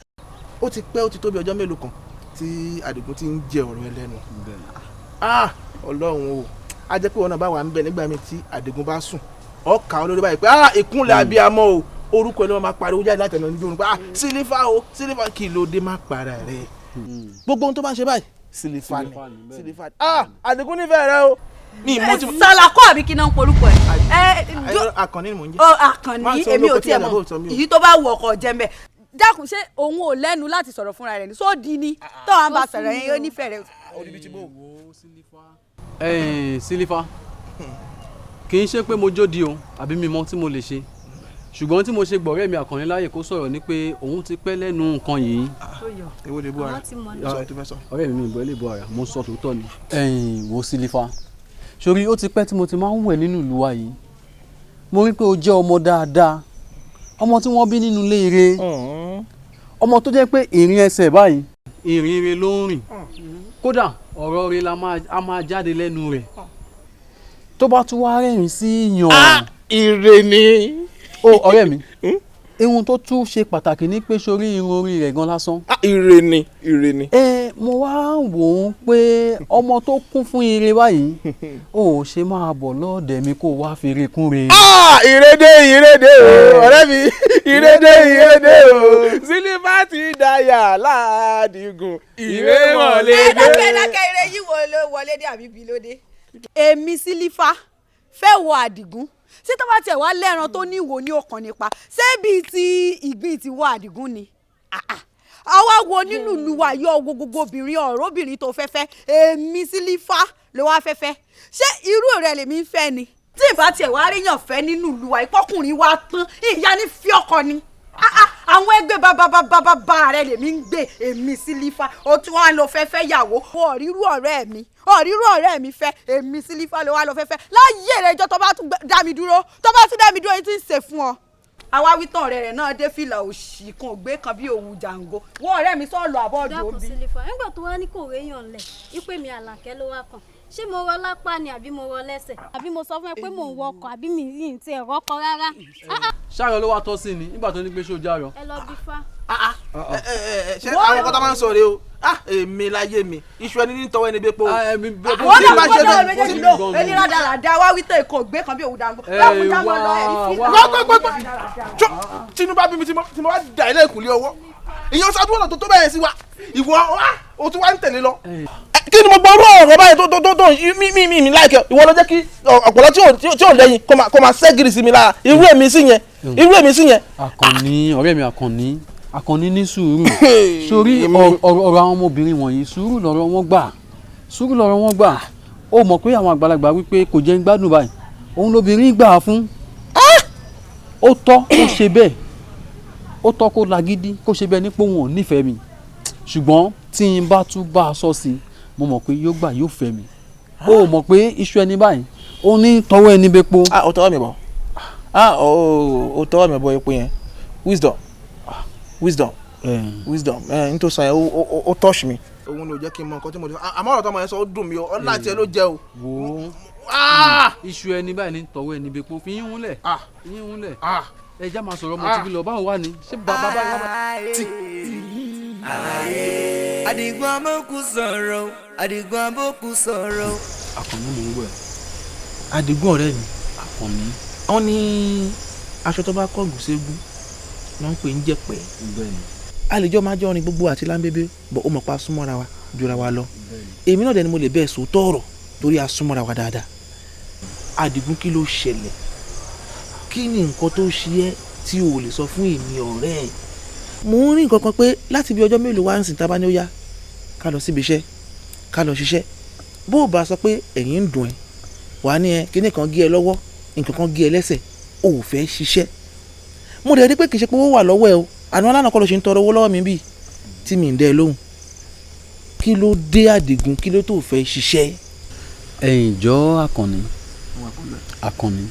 ó ti pẹ́, ó ti tó bí ọjọ́ mélòó kan tí Àdìgún ti ń jẹ ọ̀rọ̀ ẹ lẹ́nu. Ọlọ́run o, á jẹ́ pé wọn náà bá wà ń bẹ nígbà míì tí Àdìgún bá sùn, ọkà olórí báyìí pé ìkúnlẹ̀ abiyamọ o, orúkọ ẹ ló máa pariwo jáde láti ẹnu ojú oorun pé sílífà o, sílífà, kí ló dé má para rẹ? Gbogbo ohun tó bá ń ṣe báyìí, sílífà ni, sílífà ni. Àdìgún nífẹ̀ẹ́ rẹ o. Sọlákọ àbí kí náà ń porúkọ ẹ. Àkànní ni mò ń jẹ́. Ọ Àkànní, èmi ò tiẹ̀ mọ̀ èyí tó bá wù ọkọ̀ jẹ́ mbẹ́. Dákun, ṣé òun ò lẹ́nu láti sọ̀rọ̀ fúnra rẹ̀ ni sóòdì ni tó à ń bá sọ̀rọ̀ yẹn, ó nífẹ̀ẹ́ rẹ̀. Sílífà, kì í ṣe pé mo jódi o àbí mi mọ tí mo lè ṣe, Ṣùgbọ́n tí mo ṣe gbọ̀rẹ́ mi Àkànní láàyè kó sọ̀rọ̀ ni pé òun ti pẹ́ lẹ́nu nǹkan yìí. Èwo lè bú ara sọ? Ọ̀rẹ́ mi ìbọn lè bú ara, mo sọ tòótọ́ ni. Ẹ̀yin wo Sílífà, sórí ó ti pẹ́ tí mo ti máa ń wẹ̀ nínú ìlú wa yìí. Mo rí pé o jẹ́ ọmọ dáadáa, ọmọ tí wọ́n bí nínú ilé ire, ọmọ tó jẹ́ pé ìrìn ẹsẹ̀ báyìí ìrìn ire ló ń rìn, kódà ọ̀rọ̀ rẹ̀ la máa jáde lẹ́nu rẹ̀, tó bá tún wá rẹ́rìn sí yàn. Ire ni. Ó ọ̀rẹ́ mi, ihun tó tún ṣe pàtàkì ni pé sórí irun orí rẹ̀ gan lásán. Ire ni, ire ni. Ẹ mo wá wò ó pé ọmọ tó kún fún ire báyìí, ó ṣe máa bọ̀ lọ́ọ̀dẹ̀ mi kó wá fi ire kún re. Ire dé, ire dé o, ọ̀rẹ́ mi, ire dé, ire dé o, Sílífà ti dàyà ládìgún, ire wọlé dé. Ẹ dákẹ́, ire yìí wọlé dé àbí bí ló dé? Èmi Sílífà fẹ́ wọ Àdìgún, ṣé tó bá tiẹ̀ wá lẹ́ran tó ní ìwò ní ọkàn nípa, ṣé bíi ti ìgbín ti wọ Àdìgún ni? Àwa wo nínú ìlú wa yọ gbogbo obìnrin ọ̀rọ̀ obìnrin tó fẹ́fẹ́, èmi Sílífà ló wá fẹ́fẹ́, ṣé irú rẹ̀ lèmi ń fẹ́ ni? Tí ìbá tiẹ̀ wá ríyàn fẹ́ nínú ìlú wa, ìpọ́kùnrin wa tán, ìyá ní fi ọkọ ni. Àwọn ẹgbẹ́ bàbàbàbà rẹ̀ lèmi ń gbé, èmi Sílífà ó tún wá lọ fẹ́fẹ́ yàwó, ọ̀rírú ọ̀rẹ́ mi, ọ̀rírú ọ̀rẹ́ mi fẹ́, èmi Sílífà ló wá lọ fẹ́fẹ́ láyé rẹ̀. Ìjọ tó bá tún dá mi dúró, tó bá tún dá mi dúró yìí tí ń ṣe fún ọ. Àwa wí tán, ọ̀rẹ́ rẹ̀ náà dé fìlà òṣì kan ògbé kan bí òwú jàǹgó, wọ́n ọ̀rẹ́ mi sọ̀lọ̀ àbọ̀dù Dákun òbí. Sílífà, nígbà tó wá ní kò réyàn lẹ̀ ipe mi Àlàkẹ́ ló wá kàn, ṣé mo rọ lápá ni àbí mo rọ lẹ́sẹ̀, àbí mo sọ fún ẹ pé mò ń wọkọ̀, àbí mi yìí ti ẹ̀rọ kọ rárá? Ṣáàrọ̀ ló wá tọ́ sí ni nígbà tó ní pé ṣó járọ. Ẹ lọ bí fá. Ṣé àwọn kan tá máa ń sọ rèé o? Èmi láyé mi, iṣu ẹni ní tọwọ́ ẹni bẹ́ẹ̀ pọ̀ o. Wọ́n náà wọ́n náà méjèèjì ló ẹni rádaràda wá wí tán èkó ògbé kan bí òwú dàgbò. Dákun já mọ́ lọ ẹ̀rí fílà. Gbọ́gbọ́gbọ́ Tinubu bá bí mi tí mo bá dà ilé ìkùlé ọwọ́, ìyẹn oṣù àdúgbò tó tó bẹ̀rẹ̀ sí wa, ìwọ wa o tún wá ń tẹ̀lé lọ. Kí ni mo gbọ́ ọ̀rọ̀ ọ̀rọ̀ báyìí tó tó tó tó mi mi mi láìkẹ́, ìwọ ló jẹ́ kí ọ̀pọ̀lọ́ tí ò lẹ́yìn kó máa ṣẹ́gìrì sí mi lára, irú èmi sí yẹn, irú èmi sí yẹn. Àkànní ọ̀rẹ́ mi, Àkànní, Àkànní ní sùúrù sórí ọ̀rọ̀ àwọn ọmọbìnrin wọ̀nyí, sùúrù lọ̀rọ̀ wọn gbà, sùúrù lọ̀rọ̀ wọn gbà. Ó mọ̀ pé àwọn àgbàlagbà wípé kò jẹ́ ń gbádùn báyìí, òun lobìnrin gbà fún. Ó tọ́ kó ṣe bẹ́ẹ̀, ó tọ́ kó lagídí kó ṣe bẹ́ẹ̀ nípò wọn ò nífẹ̀ẹ́ mi, ṣùgbọ́n tí n bá tún bá a sọ sí i, mo mọ̀ pé yóò gbà, yóò fẹ́ mi. Ó mọ̀ pé iṣu ẹni báyìí ó ní tọwọ́ ẹni bẹ́ẹ̀ po. Ó tọwọ́ mi bọ̀, ó tọwọ́ mi bọ̀ epo yẹn. Wisdom, wisdom, wisdom n tó sọ yẹn ó touch mi. Òun ló jẹ́ kí n mọ nǹkan tí mo lè fẹ́, àmọ́ ọ̀rọ̀ tọmọ yẹn sọ ó dùn mí o, ọlá tiẹ̀ ló jẹ o. Wo iṣu ẹni báyìí ní tọwọ́ ẹni bẹ́ẹ̀ po, fi yín múlẹ̀, yín múlẹ̀, ẹ já máa sọ̀rọ̀ ọmọ tí bí lọ báwo wà ní ṣé bàbá bá. Àdìgún amókù sọ̀rọ̀, Àdìgún amókù sọ̀rọ̀. Àkànní mò ń gbọ́ ẹ. Àdìgún ọ̀rẹ́ mi. Àkànní. Wọ́n ní aṣọ tó bá kọ̀gùn ségun ló ń pè ń jẹ̀pẹ̀. Bẹ́ẹ̀ni. A lè jọ máa jọ rin gbogbo àti láńbébé, bọ̀ ó mọ̀ pa súnmọ́ra wa jura wa lọ. Èmi náà dẹ̀ ni mo lè bẹ́ẹ̀ sòótọ́ ọ̀rọ̀ torí a súnmọ́ra wa dáadáa. Àdìgún, kí ló ṣẹlẹ̀? Kí ni nǹkan tó ṣe ẹ́ tí o lè sọ fún èmi ọ̀rẹ́ ẹ̀? Mo ń rí nǹkan kan pé láti bí ọjọ́ mélòó wá ń sìn tábá ní ó yá ká lọ síbi iṣẹ́, ká lọ ṣiṣẹ́, bó o bá sọ pé ẹ̀yìn ń dùn ẹ́, wà á ní ẹ kíní kan gé ẹ lọ́wọ́, nǹkan kan gé ẹ lẹ́sẹ̀, o ò fẹ́ ṣiṣẹ́. Mo dẹ̀ rí pé kì í ṣe pé owó wà lọ́wọ́ ẹ o, àná alánà kọ́ ló ṣe ń tọrọ owó lọ́wọ́ mi bíi tí mi ń dẹ́ ẹ lóhùn. Kí ló dé Àdìgún, kí ló tó fẹ́ ṣiṣẹ́? Ẹ̀yin jọ Àkànní, Àkànní,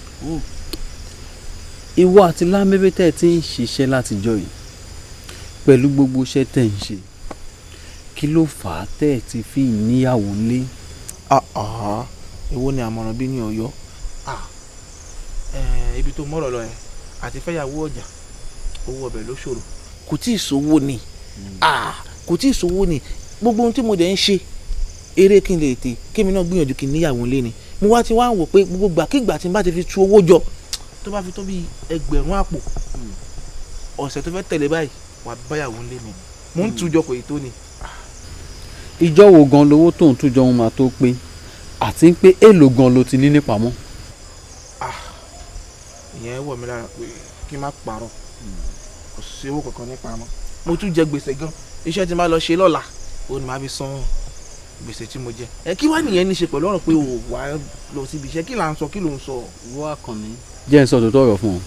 ìwọ àti Lámébé tẹ́ ẹ ti ń ṣiṣẹ́ látijọ́ yìí pẹ̀lú gbogbo iṣẹ́ tẹ́ ń ṣe, kí ló fà á tẹ́ ẹ ti fi níyàwó ńlé? Èwo ni àmọ̀ràn bí ní Ọ̀yọ́? Ibi tó mọ̀rọ̀ lọ yẹn àti fẹ́yàwó ọjà, owó ọbẹ̀ ló ṣòro. Kò tí ì sówó ni, kò tí ì sówó ni. Gbogbo ohun tí mo dẹ̀ ń ṣe eré kí n lè tè kémi náà gbìyànjú kí n níyàwó ńlé ni. Mo wá ti wá ń wò pé gbogbo gbàkigbà tí n bá ti fi tu owó jọ tó bá fi tó bí 1000 àpò, ọ̀sẹ̀ tó fẹ́ tẹ̀lé báyìí wà báyàwó ńlé mi. Mo ń tu jọ kò ì tó ni. Ìjọ wo gan lowó tó ń tújọ ń máa tó pé, àti pé èèlò gan ló ti ní nípamọ́? Ìyẹn wọ̀ mí lára pé kí n má parọ́, kò sí owó kankan nípamọ́. Mo tún jẹ gbèsè gan, iṣẹ́ tí n bá lọ ṣe lọ́la òun ni màá fi san gbèsè tí mo jẹ. Ẹ kí wá nìyẹn ní ṣe pẹ̀lú ọ̀rọ̀ pé o wà á lọ síbi iṣẹ́, kí là ń sọ, kí ló ń sọ? Wọ́n Àkànní, jẹ́ ń sọ tòótọ́ ọ̀rọ̀ fún ọ.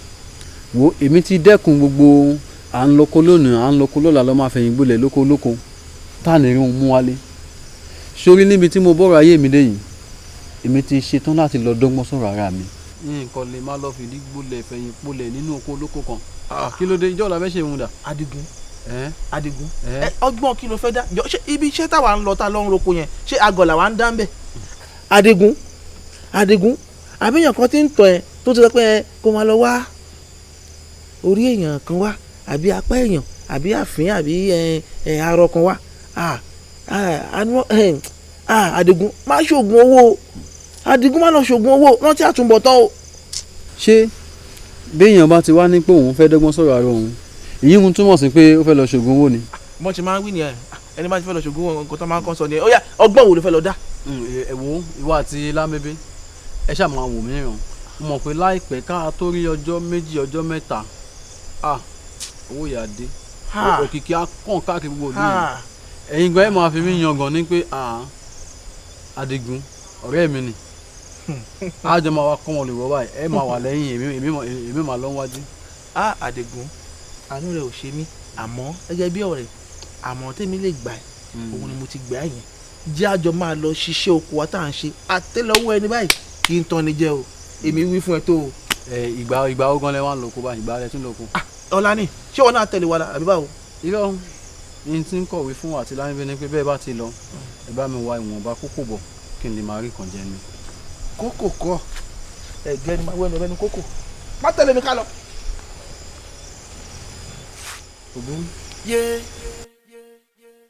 Wo, èmi ti dẹ́kun gbogbo à ń loko lónìí, à ń loko lọ́la, lọ́ máa fẹ̀yìn gbolẹ̀ lóko lóko tá à ní rí òun mú wálé. Sórí níbi tí mo bọ́rọ̀ ayé mi dé yìí, èmi ti ṣetán láti lọ dọ́gbọ́n sọ̀rọ̀ ara mi. Nǹkan lè má lọ fìdí gbolẹ̀ fẹ̀yìn gbolẹ̀ nínú oko lóko kan. Kí ló dé? Ìjọ́ ọ̀la fẹ́ ṣe ìhun dà? Adigun, Adigun, ọgbọ́n kí ló fẹ́ dá? Ṣé ibi iṣẹ́ táwa ń lọ tá lọ ń roko yẹn, ṣé àgọ̀ làwa ń dá ń bẹ̀? Adigun, Adigun, àbíyàn kan ti ń tọ̀ ẹ́ tó ti sọ pé kó máa lọ wá orí èèyàn kan wá, àbí apá èèyàn, àbí àfín, àbí arọ kan wá. Adigun, má ṣoògùn owó. Adigun, má lọ ṣoògùn owó, rántí àtúbọ̀tán o. Ṣé béèyàn bá ti wá ní pé òun fẹ́ dọ́gbọ́n sọ̀rọ̀ ara òun, èyí ń túmọ̀ sí pé ó fẹ́ lọ ṣoògùn owó ni? Bọ́n ṣe máa ń wí nìyẹn, ẹni bá ti fẹ́ lọ ṣoògùn owó, nǹkan tó máa ń kọ́ sọ nìyẹn. Ó yá, ọgbọ́n wo ló fẹ́ lọ dá? Ẹ wo, ìwọ àti Lámébé, ẹ ṣáà máa wò mí ràn. Mo mọ̀ pé láìpẹ́, ká tó rí ọjọ́ 2, ọjọ́ 3, owó yà dé, òkìkí á kàn káàkiri gbogbo ìlú yìí. Ẹ̀yin gan ẹ máa fi mí yangàn ní pé Adigun ọ̀rẹ́ mi ni, àjọ máa wá kọ́ wọn lè wọ́ báyìí, ẹ máa wà lẹ́yìn èmi, máa lọ wájú. Adigun, àánú rẹ ò ṣe mí, àmọ́ gẹ́gẹ́ bí ọ̀rẹ́, àmọ́ tèmi lè gbà ẹ́, òun ni mo ti gbà ẹ́ yẹn. Jẹ́ àjọ máa lọ ṣiṣẹ́ oko wa tá à ń ṣe, àtẹ́lẹwọ́ ẹni báyìí kì í tán ni jẹ́ o, èmi wí fún ẹ tó o. Ìgbà ogan lẹ wá ń loko báyìí, ìgbà rẹ tún loko? Ọ̀la ni. Ṣé wọn náà tẹ̀lé wa àbí báwo? Irọ́ ní tí ń kọ̀wé fún àti Lámébé ni pé bẹ́ẹ̀ bá ti lọ, ẹ bá mi wá ìwọ̀nba kókò bọ̀ kí n lè máa rí nǹkan jẹ ni. Kókò kọ́, ẹ̀gẹ́ ni máa wẹ́nu ọ̀bẹ ni kókò, má tẹ̀lé mi ká lọ. Yé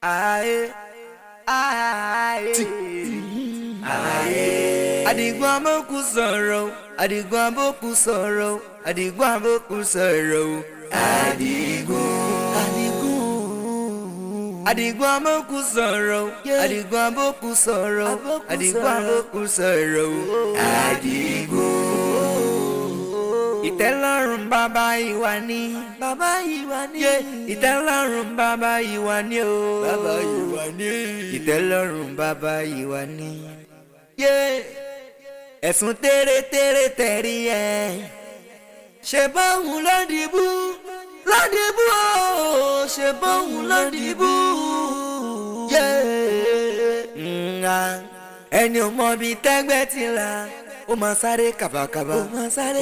ayé ayé ayé. Adigun amókù sọ̀rọ̀, Adigun amókù sọ̀rọ̀, Adigun amókù sọ̀rọ̀, Adigun, Adigun, Adigun amókù sọ̀rọ̀, Adigun amókù sọ̀rọ̀, Adigun amókù sọ̀rọ̀, Adigun. Ìtẹ́lọ́rùn bàbá ìwà ni, bàbá ìwà ni, ìtẹ́lọ́rùn bàbá ìwà ni o, bàbá ìwà ni, ìtẹ́lọ́rùn bàbá ìwà ni. Ẹ̀sùn tẹ́rẹ́tẹ́rẹ́ tẹ̀rí ẹ̀, ṣe bóun ló dìbò, ló dìbò o, ṣe bóun ló dìbò. Ẹni ò mọ bí tẹ́gbẹ́ ti là, ó máa sáré kàbàkàbà,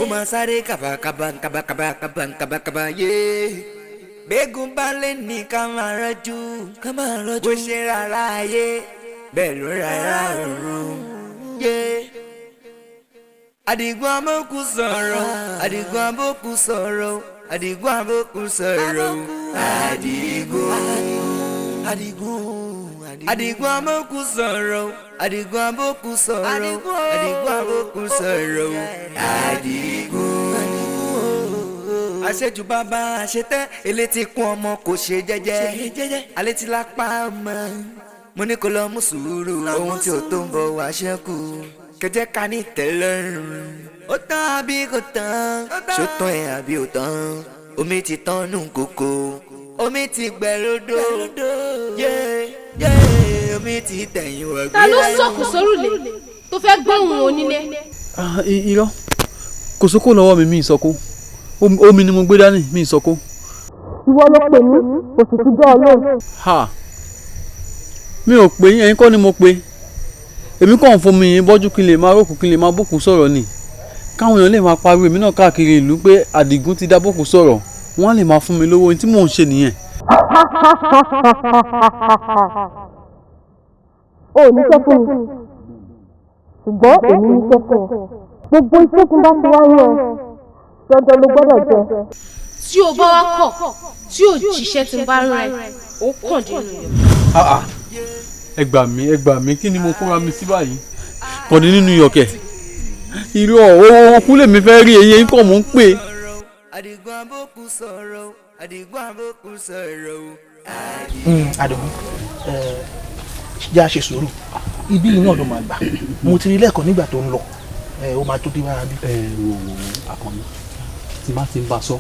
ó máa sáré kàbàkàbà kàbàkàbà kàbàkàbà yé. Gbégún bá lè ní ká máa rọ́jú, ká máa rọ́jú, bó ṣe rárá ayé bẹ́ẹ̀ ló rárá ọ̀run yé. Adigun amókù sọ̀rọ̀, Adigun amókù sọ̀rọ̀, Adigun amókù sọ̀rọ̀, Adigun, Adigun, Adigun amókù sọ̀rọ̀, Adigun amókù sọ̀rọ̀, Adigun amókù sọ̀rọ̀, Adigun. Àṣejù bàbá àṣetẹ́, elétí kún ọmọ kò ṣe jẹ́jẹ́, alétí lápá ọmọ, mo ní kó lọ mú sùúrù, ohun tí ò tó ń bọ̀ wá ṣẹ́kù, kẹjẹ ká ní tẹ́lọ́rùn. Ó tán àbí kò tán, ṣó tán ẹ̀ àbí ò tán, omi ti tán nù kókó, omi ti gbẹ lódò, yé yé, omi ti tẹ̀yìn wọ̀ gbé. Ta ló sọ̀kù sórùlé tó fẹ́ gbóhùn onílé? Irọ́, kò sóko lọ́wọ́ mi, mi ìsọkó, omi ni mo gbé dání, mi ìsọkó. Ìwọ ló pè mí, kò sì ti jẹ́ Ọlọ́run. Mi ò pè yín, ẹ̀yin kọ́ ni mo pè. Èmi kàn ń fomi yín bọ́jú kí n lè máa rókù, kí n lè máa bókun sọ̀rọ̀ ni, káwọn èèyàn lè máa pariwo èmi náà káàkiri ìlú pé Àdìgún ti dá bókun sọ̀rọ̀, wọ́n á lè máa fún mi lówó. Ohun tí mò ń ṣe nìyẹn. O ò níṣẹ́ fún mi, ṣùgbọ́n èmi níṣẹ́ fún ọ. Gbogbo iṣẹ́ tí n bá ti wá rán ọ, dandan ló gbọ́dọ̀ jẹ. Tí o bá wá kọ̀ tí o jíṣẹ́ tí n bá rán ẹ, ó kàn dínú yọ. Ẹ gbà mí, ẹ gbà mí, kí ni mo kóra mi sí báyìí? Kọ̀dí nínú iyọ̀kẹ̀. Irú ọ̀hún kú lèmi fẹ́ rí, eyín kọ̀ mò ń pè. Adigun amókù sọ̀rọ̀, Adigun amókù sọ̀rọ̀. Adigun, jẹ́ a ṣe sùúrù, ibi yìí náà ló máa gbà. Mo ti rí lẹ́ẹ̀kan nígbà tó ń lọ, ó máa tó dé wára bí. Ẹ wo wo Àkànní, tí bá ti ń bá a sọ,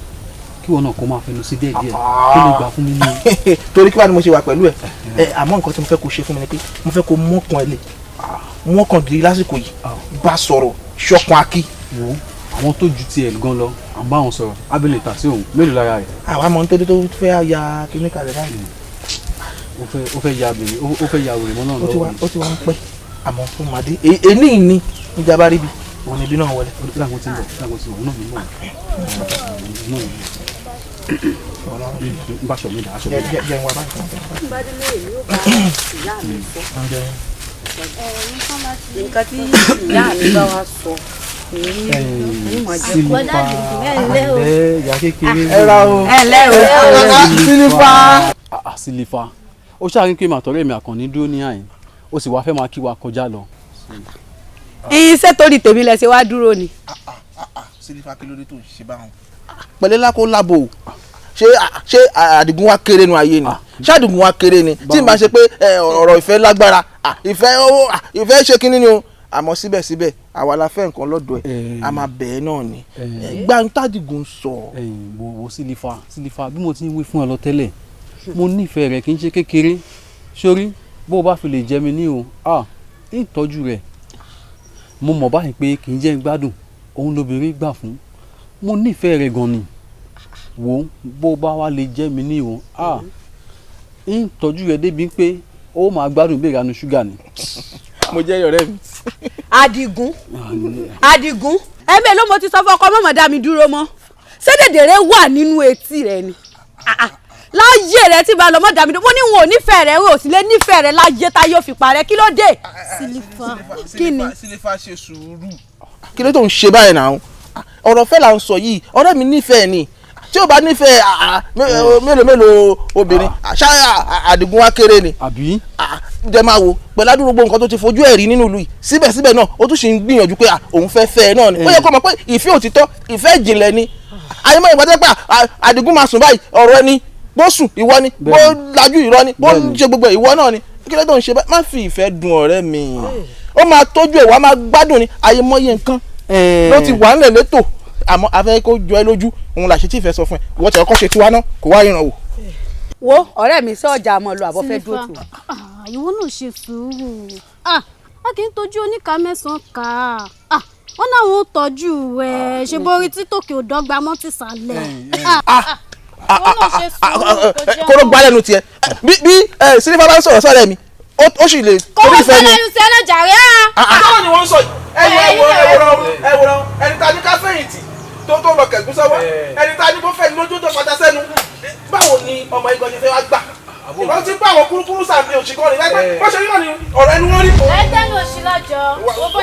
kí wọn náà kó máa fẹnu sí díẹ̀ díẹ̀ kó lè gbà fún mi ní. Torí kí wàá ni mo ṣe wà pẹ̀lú ẹ, àmọ́ nǹkan tí mo fẹ́ kó ṣe fún mi ni pé mo fẹ́ kó mọ́kàn ẹ lè mọ́kàn gírí lásìkò yìí, bá sọ̀rọ̀ ṣọ̀kan akí. Wo, Àwọn tó ju tiẹ̀ gan lọ, à ń bá wọn sọ̀rọ̀, ábẹ́lẹ̀ tà sí òun, mélòó lára rẹ̀. Àwa mọ̀ nítorí tó fẹ́ ya kíní kalẹ̀ báyìí. Ó fẹ́ ya bèrè, ó fẹ́ ya wèrè mọ́ náà lọ́wọ́. Ó ti wá ń pẹ́, àmọ́ fún màdé èní ní ìjàmbá ríbi òun níbí náà wọlé. Láwọn ti ń bọ̀, láwọn ti ń bọ̀, òun náà ní mọ̀ n bá aṣọ mi dà, aṣọ mi dà. Jẹ́ ń wá báyìí. Ìyá mi sọ. Nǹkan tí ìyá mi bá wa sọ. Sílífà ẹ ìyá kékeré. Ẹ ra o. Ẹ lẹ́ o. Sílífà. Sílífà ó ṣàrin pé màtọ́rẹ́ mi Àkànní dúró ní àyìn, ó sì wá fẹ́ máa kí wa kọjá lọ. Iṣẹ́ torí tèmi lẹ ṣe wá dúró ni. Sílífà, kí ló dé tó ń ṣe báwọn? Pẹ̀lẹ́ lákó lábò, ṣé Àdìgún wa kéré nu ayé ni? Ṣé Àdìgún wa kéré ni? Tí n bá ṣe pé ọ̀rọ̀ ìfẹ́ lágbára, ìfẹ́ ṣe kínní ni o, àmọ́ síbẹ̀síbẹ̀ àwa la fẹ́ nǹkan lọ́dọ̀ ẹ̀, a máa bẹ̀ ẹ́ náà ni gbàǹtàdìgún sọ. Wo Sílífà, Sílífà, bí mo ti ń wí fún ẹ lọ tẹ́lẹ̀, mo nífẹ̀ẹ́ rẹ̀ kì í ṣe kékeré. Sórí bó o bá fi lè jẹ mi ní o, ìtọ́jú rẹ̀ mo mọ̀ báyìí pé kì í jẹ́ gbádùn òun lóbìnrin gbà fún. Mo nífẹ̀ẹ́ rẹ̀ gan ni. Wo bó bá wá lè jẹ́ mi ní o, ìtọ́jú rẹ̀ débi pé ó máa gbádùn bí ìranu ṣúgà ni. Mo jẹ́ ọ̀rẹ́ mi. Àdìgún, Àdìgún, ẹ̀mí ló mo ti sọ fún ọkọ mọ̀mọ́ dá mi dúró mọ́. Ṣé dèdèrè wà nínú etí rẹ ni? Láyé rẹ tí bá lọ mọ́ dá mi dúró, mo ní wọn ò nífẹ̀ẹ́ rẹ, ò sì lè nífẹ̀ẹ́ rẹ láyé tá yóò fi parẹ́. Kí ló dé? Sílífà, kí ni? Sílífà, ṣe sùúrù. Kí ló tó ń ṣe báyìí náà? Ọ̀rọ̀ fẹ́ là ń sọ yìí, ọ̀rẹ́ mi nífẹ̀ẹ́ ni. Tí o bá nífẹ̀ẹ́, mélòó mélòó obìnrin ṣá Àdìgún wa kéré ni? Àbí. Jẹ́ máa wo pẹ̀lú àdúgbò gbogbo nǹkan tó ti fojú ẹ̀ rí nínú ìlú yìí, síbẹ̀síbẹ̀ náà ó tún ṣì ń gbìyànjú pé òun fẹ́ fẹ́ ẹ náà ni. Ó yẹ kó mọ̀ pé ìfẹ́ òtítọ́, ìfẹ́ ìjìnlẹ̀ ni. Àyẹ̀mọ́ ìgbà tẹ́ pé Àdìgún máa sùn báyìí, ọ̀rọ̀ ẹni bó sùn ìwọ ni, bó lajú ìrọ́ ni, bó ṣe gbogbo ìwọ náà ni. Kí ló tó ń ṣe báyìí? Má fi ìfẹ́ dùn ọ̀rẹ́ mi, ó máa tójú ẹ̀ wá máa gbádùn ni. Àyẹ̀mọ́yé nǹkan ló ti wà ńlẹ̀ létò, àmọ́ afẹ́ kó jọ ẹ lójú òun là ṣe tí ìfẹ́ sọ fún ẹ. Ìwọ tẹ̀ ọkọ ṣe tiwa náà kò wá ìrànwọ́. Wo ọ̀rẹ́ mi, sọ ọjà àmọ́ lọ àbọ̀ fẹ́ dúró tù. Ìwọ náà ṣe sùúrù, a kì í tọ́jú oníka mẹ́sàn-án ká wọ́n náà wọ́n tọ́jú ẹ̀ ṣe borí títòkè ò dọ́gba mọ́ ti sàlẹ̀. Kóró gbá lẹ́nu tiẹ̀ bí Sílífà bá ń sọ̀rọ̀ sọ́rẹ́ mi, ó sì lè torí ìfẹ́ ni. Kó wọ́n gbá lẹ́nu tiẹ̀ náà jàre á. Báwo ni wọ́n ń sọ yìí? Ẹ wòran ẹni tá a ní ká fẹ̀yìntì tó lọ kẹ̀gún sọ́wọ́, ẹni tá a ní kó fẹ́ ni lójú tó padà sẹ́nu. Báwo ni ọmọ igan ṣe fẹ́ wá gbà? Ìwọ́n ti bá àwọn kúrúkúrú sàmì òṣìkọ́ ni láìpẹ́ bó ṣe rí náà ni ọ̀rọ̀ ẹnu wọn rí. Ẹ tẹ́nu òṣì lọ́jọ́ owó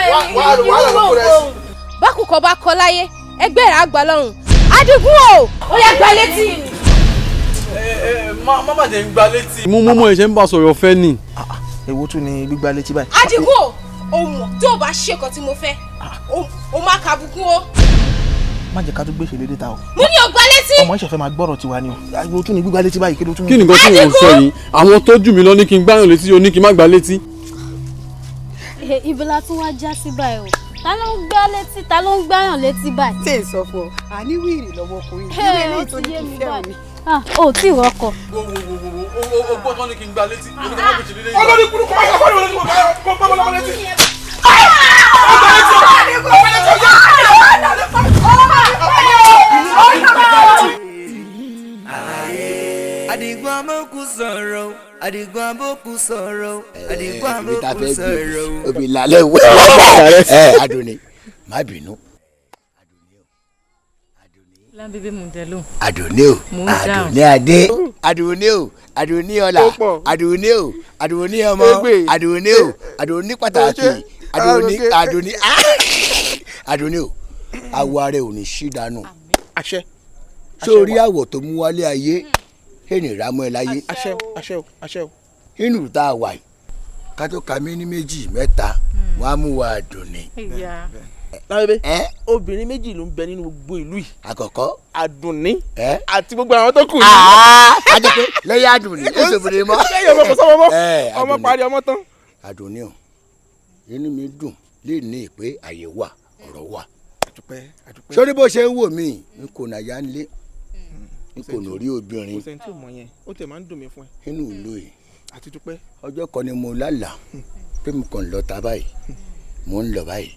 irú òun. Bákùkọ bá kọ láyé, ẹgbẹ́ rẹ̀ á gbà lọ́rùn. Àdìgún o, ó yá gba létí. Má má jẹ́ ń gba létí. Mo mọ ẹ ṣe ń bá sọ̀rọ̀ fẹ́ ni. Èwo tún ni gbígbá létí báyìí? Àdìgún o, o mọ̀ tí o bá ṣe nǹkan tí mo fẹ́, o máa kàbùkún o. Má jẹ́ ká tún gbé ìṣèlérí ta o. Mo ní o gbá létí. Ọmọ ìṣẹ̀fẹ̀ máa gbọ́rọ̀ tiwa ni o. Èwo tún ni gbígbá létí báyìí? Kí ló tún. Kí nìkan tí mò ń sọ yìí? Àwọn tó jù mí lọ ní kí n gbáyàn létí, o ní kí n má gbá létí. Ibi la tún wá já sí báyìí o. Ta ló ń gbá létí, ta ló ń gbáyàn létí báyìí? Ṣé n sọ fún ọ, àní wíìrì lọ́wọ́ ọkùnrin ìdílé eléyìí tó ní kí n fẹ́ òní. O tí ì rọkọ. O gbọ́ tán ní kí n gbá létí. Olórí kúrúkú máa ń sọ fún ìwé kó gbọ́ lọ́wọ́ létí. Àdìgún amókù sọ̀rọ̀, Àdìgún amókù sọ̀rọ̀, Àdìgún amókù sọ̀rọ̀. Obì lálẹ́ wẹ́ ẹ Àdùnní, má bínú. Lábíbí mò ń dẹ lóhùn. Àdùnní o, Àdùnní adé, Àdùnní o, Àdùnní ọlá, Àdùnní o, Àdùnní ọmọ, Àdùnní o, Àdùnní pàtàkì, Àdùnní, Àdùnní, Àdùnní o, àwọ̀ ara ò ní ṣí dànù. Àṣẹ. Sórí àwọ̀ tó mú wálé ayé, ẹnì rámọ́ ẹ láyé. Àṣẹ o, àṣẹ o, àṣẹ o. Inú tá a wà yìí, ká tó ka mí ní méjì mẹ́ta, wọ́n á mú wa Àdùnní. Lábẹ́bẹ́, obìnrin méjì ló ń bẹ nínú gbogbo ìlú yìí. Àkọ́kọ́. Àdùnní àti gbogbo àwọn tó kù yìí. A jẹ́ pé lẹ́yìn Àdùnní ó sì obìnrin mọ́. Lẹ́yìn ọmọ kò sọ́mọ mọ́, ọmọ parí ọmọ tán. Àdùnní o, inú mi dùn lè ní pé àyè wà, ọ̀rọ̀ wà. Àdúpẹ́, àdúpẹ́. Sórí bó ṣe ń wò mí, n kò nà ya ń lé, n kò nà rí obìnrin. Kò sẹ́ni tí ò mọ̀ yẹn, ó tẹ̀ máa ń dùn mí fún ẹ. Inú ìlú yìí. Àti dúpẹ́. Ọjọ́ kan ni mo lálàá pé mo kàn lọ ta báyìí, mò ń lọ báyìí,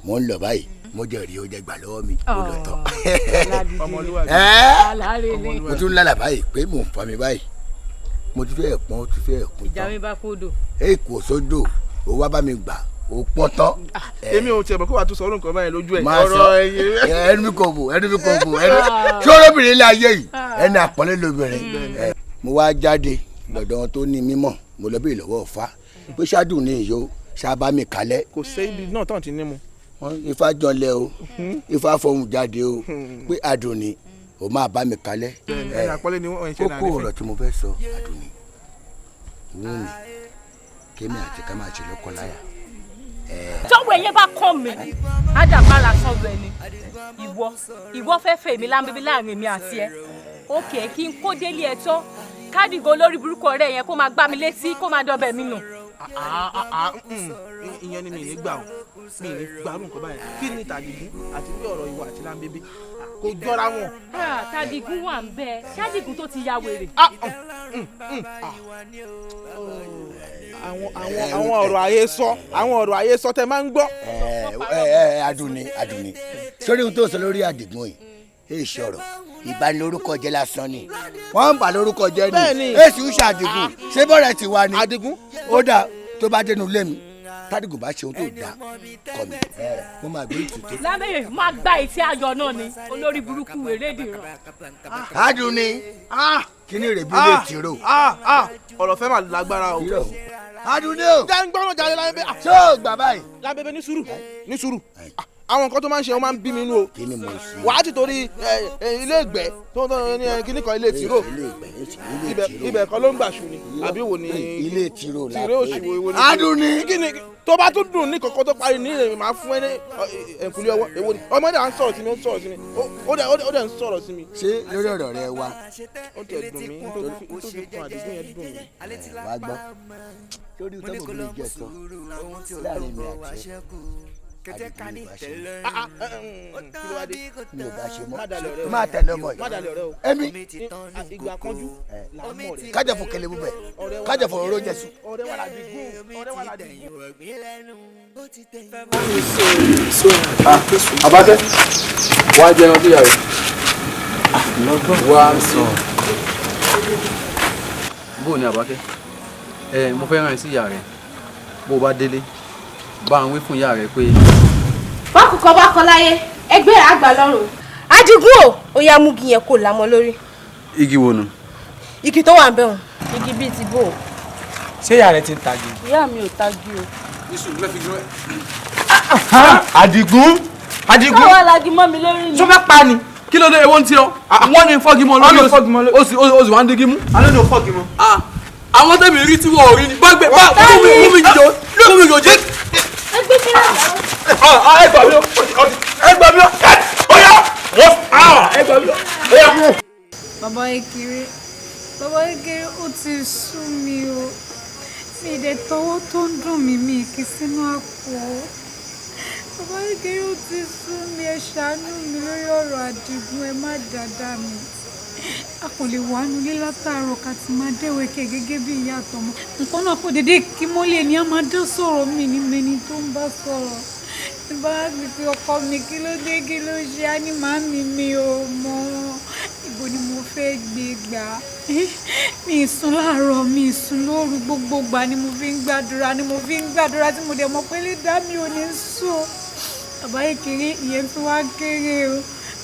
mò ń lọ báyìí, Mo jẹ rí o jẹ gbà lọ́wọ́ mi ó lọ tán. Mo tún lálà báyìí pé mò ń fa mi báyìí, mo ti fẹ́ pọ́n, ó ti fẹ́ kún tán. Ìjà mi bá kó dò. Ẹ kò sódò, ó wá bá mi gbà ó pọ́n tán. Èmi ò tiẹ̀ mọ̀ kó wàá tún sọ orúkọ báyìí lójú ẹ̀. Ọ̀rọ̀ ẹ̀yìn ẹnu mi kò bò, ẹnu mi kò bò, ẹnu ṣé olóbìnrin ilé ayé yìí ẹni àpọ́nlé lóbìnrin. Mo wá jáde lọ́dọ̀ wọn tó ní mímọ̀, mo lọ bí ìlọ́wọ́ ọ̀fà pé ṣáàdùn ní ìyó ṣáàbà mi kalẹ̀. Kò sí ibi náà tán ti ní mu. Ifá jọlẹ̀ o, Ifá fọhùn jáde o, pé Àdùnní o máa bá mi kalẹ̀. Kókó ọ̀rọ̀ tí mo fẹ́ sọ, Àdùnní wù mí kémi àti ká máa ṣe lọ́kọ láya. Tọ́wọ́ ẹ̀yẹ bá kàn mí ádàbára sanwó ẹni ìwọ fẹ́ fẹ́ mi láńbíbí láàrin mi àti ẹ òkè kí n kó délé ẹ tán kádìgò olórí burúkú ọ̀rẹ́ yẹn kó máa gbá mi létí kó máa dọbẹ̀ mi nù. Ìyẹn ni mi ní gbà o, mi ní gbà rú nǹkan báyìí. Kí ni Tàdìgún àti bí ọ̀rọ̀ ìwà àti láńbíbí kò jọra wọn. Tàdìgún wà ń bẹ, ṣádìgún tó ti ya wèrè. Àwọn ọ̀rọ̀ àhesọ, àwọn ọ̀rọ̀ àhesọ tẹ máa ń gbọ́. Àdùnní, Àdùnní, sórí ohun tó sọ lórí Àdìgún yìí èyí sọ̀rọ̀ ìbanilórúkọ jẹ́ lásán ni, wọ́n ń bà lórúkọ jẹ́ ni. Èsì ń ṣe Àdìgún, ṣé bọ́ọ̀rẹ̀ ti wá ni. Àdìgún. Ó dáa, tó bá dénú ilé mi tádìgún bá ṣe ohun tó dáa kọ mi, mo máa gbé ìtútù. Lábẹ́rẹ́ máa gba etí ayọ̀ náà ni olórí burúkú wèrè dìran. Àdùnní kíní rè bí lè tìrò. Ọ̀rọ̀ fẹ́ máa lágbára o. Àdùnní o. Jẹ́ ń gbọ́ràn jáde lábẹ́bẹ́. Ṣé o gbà báyìí. Lábẹ́bẹ́ ní sùúrù, ní sùúrù, àwọn nǹkan tó máa ń ṣe wọn máa ń bí mi nú o. Kí ni mo ṣe. Wàá ti torí ilé ìgbẹ́ tó ń ní kíní kan ilé tìró, ibẹ̀ kan ló ń gbà ṣù ni àbí wo ni. Ilé tìró la tìró òṣì wo ni. Àdùnní. Kí ni tó bá tún dùn ní kọ̀kọ́ tó parí ní ìrìn máa fún ẹ ní ẹ̀kúlé ọwọ́ èwo ni ọmọdé à ń sọ̀rọ̀ sí mi, ó ń sọ̀rọ̀ sí mi, ó dẹ̀ ń sọ̀rọ̀ sí mi. Ṣé lórí ọ̀rọ̀ rẹ wa. Ó tẹ̀ dùn mí tó fi kún Àdìgún yẹn dùn mí. Wàá gbọ́ lórí tọ́bù mi jẹ sọ láàrin mi àti mi ò bá ṣe mọ́, má tẹ̀lé ọmọ yìí èmi kájà fún kẹlẹ búbẹ, kájà fún oró jẹsùn. Àbákẹ́ wàá jẹun bí yàrá wàá sọ. Bó o ní Àbákẹ́, ẹ mo fẹ́ rán ẹ sí ìyá rẹ, bó o bá délé bá ń wí fún ìyá rẹ pé. Bákùkọ bá kọ láyé ẹgbẹ́ àgbà lọ́rùn. Àdìgún o, ó yá mú igi yẹn kó lámọ lórí. Igi wo nu. Igi tó wà ń bẹ̀ wọ̀n. Igi bíi ti bò. Ṣé ìyá rẹ ti ń tagi. Ìyá mi ò tagi o. Àdìgún, Àdìgún. Káwa lagi mọ́ mi lórí ni. Ṣó fẹ́ pa ni. Kí ló dé ewo ń tí ọ, wọ́n ní fọ́gi mọ́ lórí, o sì wá ń dígí mú. Alẹ́ ní o fọ́gi mọ́. Àwọn tẹ̀mí rí tí wọ́n ò rí ni bá gbé bá mú mi jò mú mi jò jẹ́. Ẹ gbé kí náà. Ẹ gbà mí o, ẹ gbà mí o, ó yá, ẹ gbà mí o, ó yá. Bàbá Ekere, bàbá Ekere, ó ti sú mi o, mi ì dẹ̀ tọwọ́ tó ń dùn mí, mi kì í sínú àpò. Bàbá Ekere, ó ti sú mi, ẹ ṣàánú mi lórí ọ̀rọ̀ Àdìgún, ẹ má dáadáa mi. A kò lè wà nulẹ̀ látàárọ̀ ká ti máa dẹ́wẹ̀kẹ́ gẹ́gẹ́ bí ìyá àtọmọ. Nǹkan náà kò déédéé kí mọ́lẹ̀ ni a máa dán sọ̀rọ̀ mi ní mẹni tó ń bá sọ̀rọ̀. Tí bá mi fi ọkọ mi kí ló dé kí ló ṣe á ní màámi mi ò mọ̀. Ibo ni mo fẹ́ gbé gbà? Mi ì sùn láàárọ̀, mi ì sùn lóru, gbogbo ìgbà ni mo fi ń gbàdúrà, ni mo fi ń gbàdúrà tí mo dẹ̀ mọ̀ pé lè dá mi ò ní sùn. Bàbá Ekere, ìyẹn tí wàá kéré o.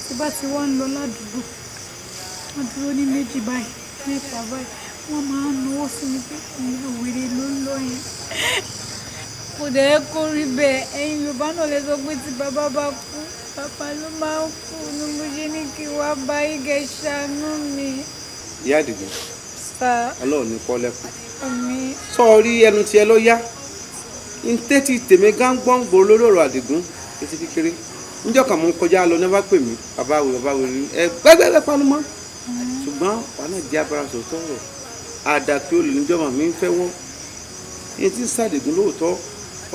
Tí bá ti wá ń lọ ládùúgbò, wọ́n dúró ní méjì báyìí, mẹ́ta báyìí, wọ́n máa ń náwó sí mi pé ìyá wèrè ló ń lọ yẹn. Kò dẹ̀ kó rí bẹ́ẹ̀, ẹ̀yin Yorùbá náà lè sọ pé tí bàbá bá kú, bàbá ló máa ń kú, ni mo ṣe ní kí wá bá Ige ṣàánú mi. Ìyá Àdìgún, Ọlọ́run ní kọ́ lẹ́kùn. Àmín. Sọ rí ẹnu tiẹ̀ ló yá, ń tẹ́tí tèmi gángán gbòòrò lórí ọ̀rọ̀ Àdìgún etí kékeré. Níjọ́ kan mò ń kọjá lọ ní bá pè mí, bàbá wèrè, bàbá wèrè, ẹ gbẹ́gbẹ́gbẹ́ panu mọ́. Ṣùgbọ́n wà náà jẹ́ abara sòótọ́ rọ̀, àdàpé olè níjọba mi ń fẹ́ wọ́n. Ẹni tí ń ṣàdìgún lóòótọ́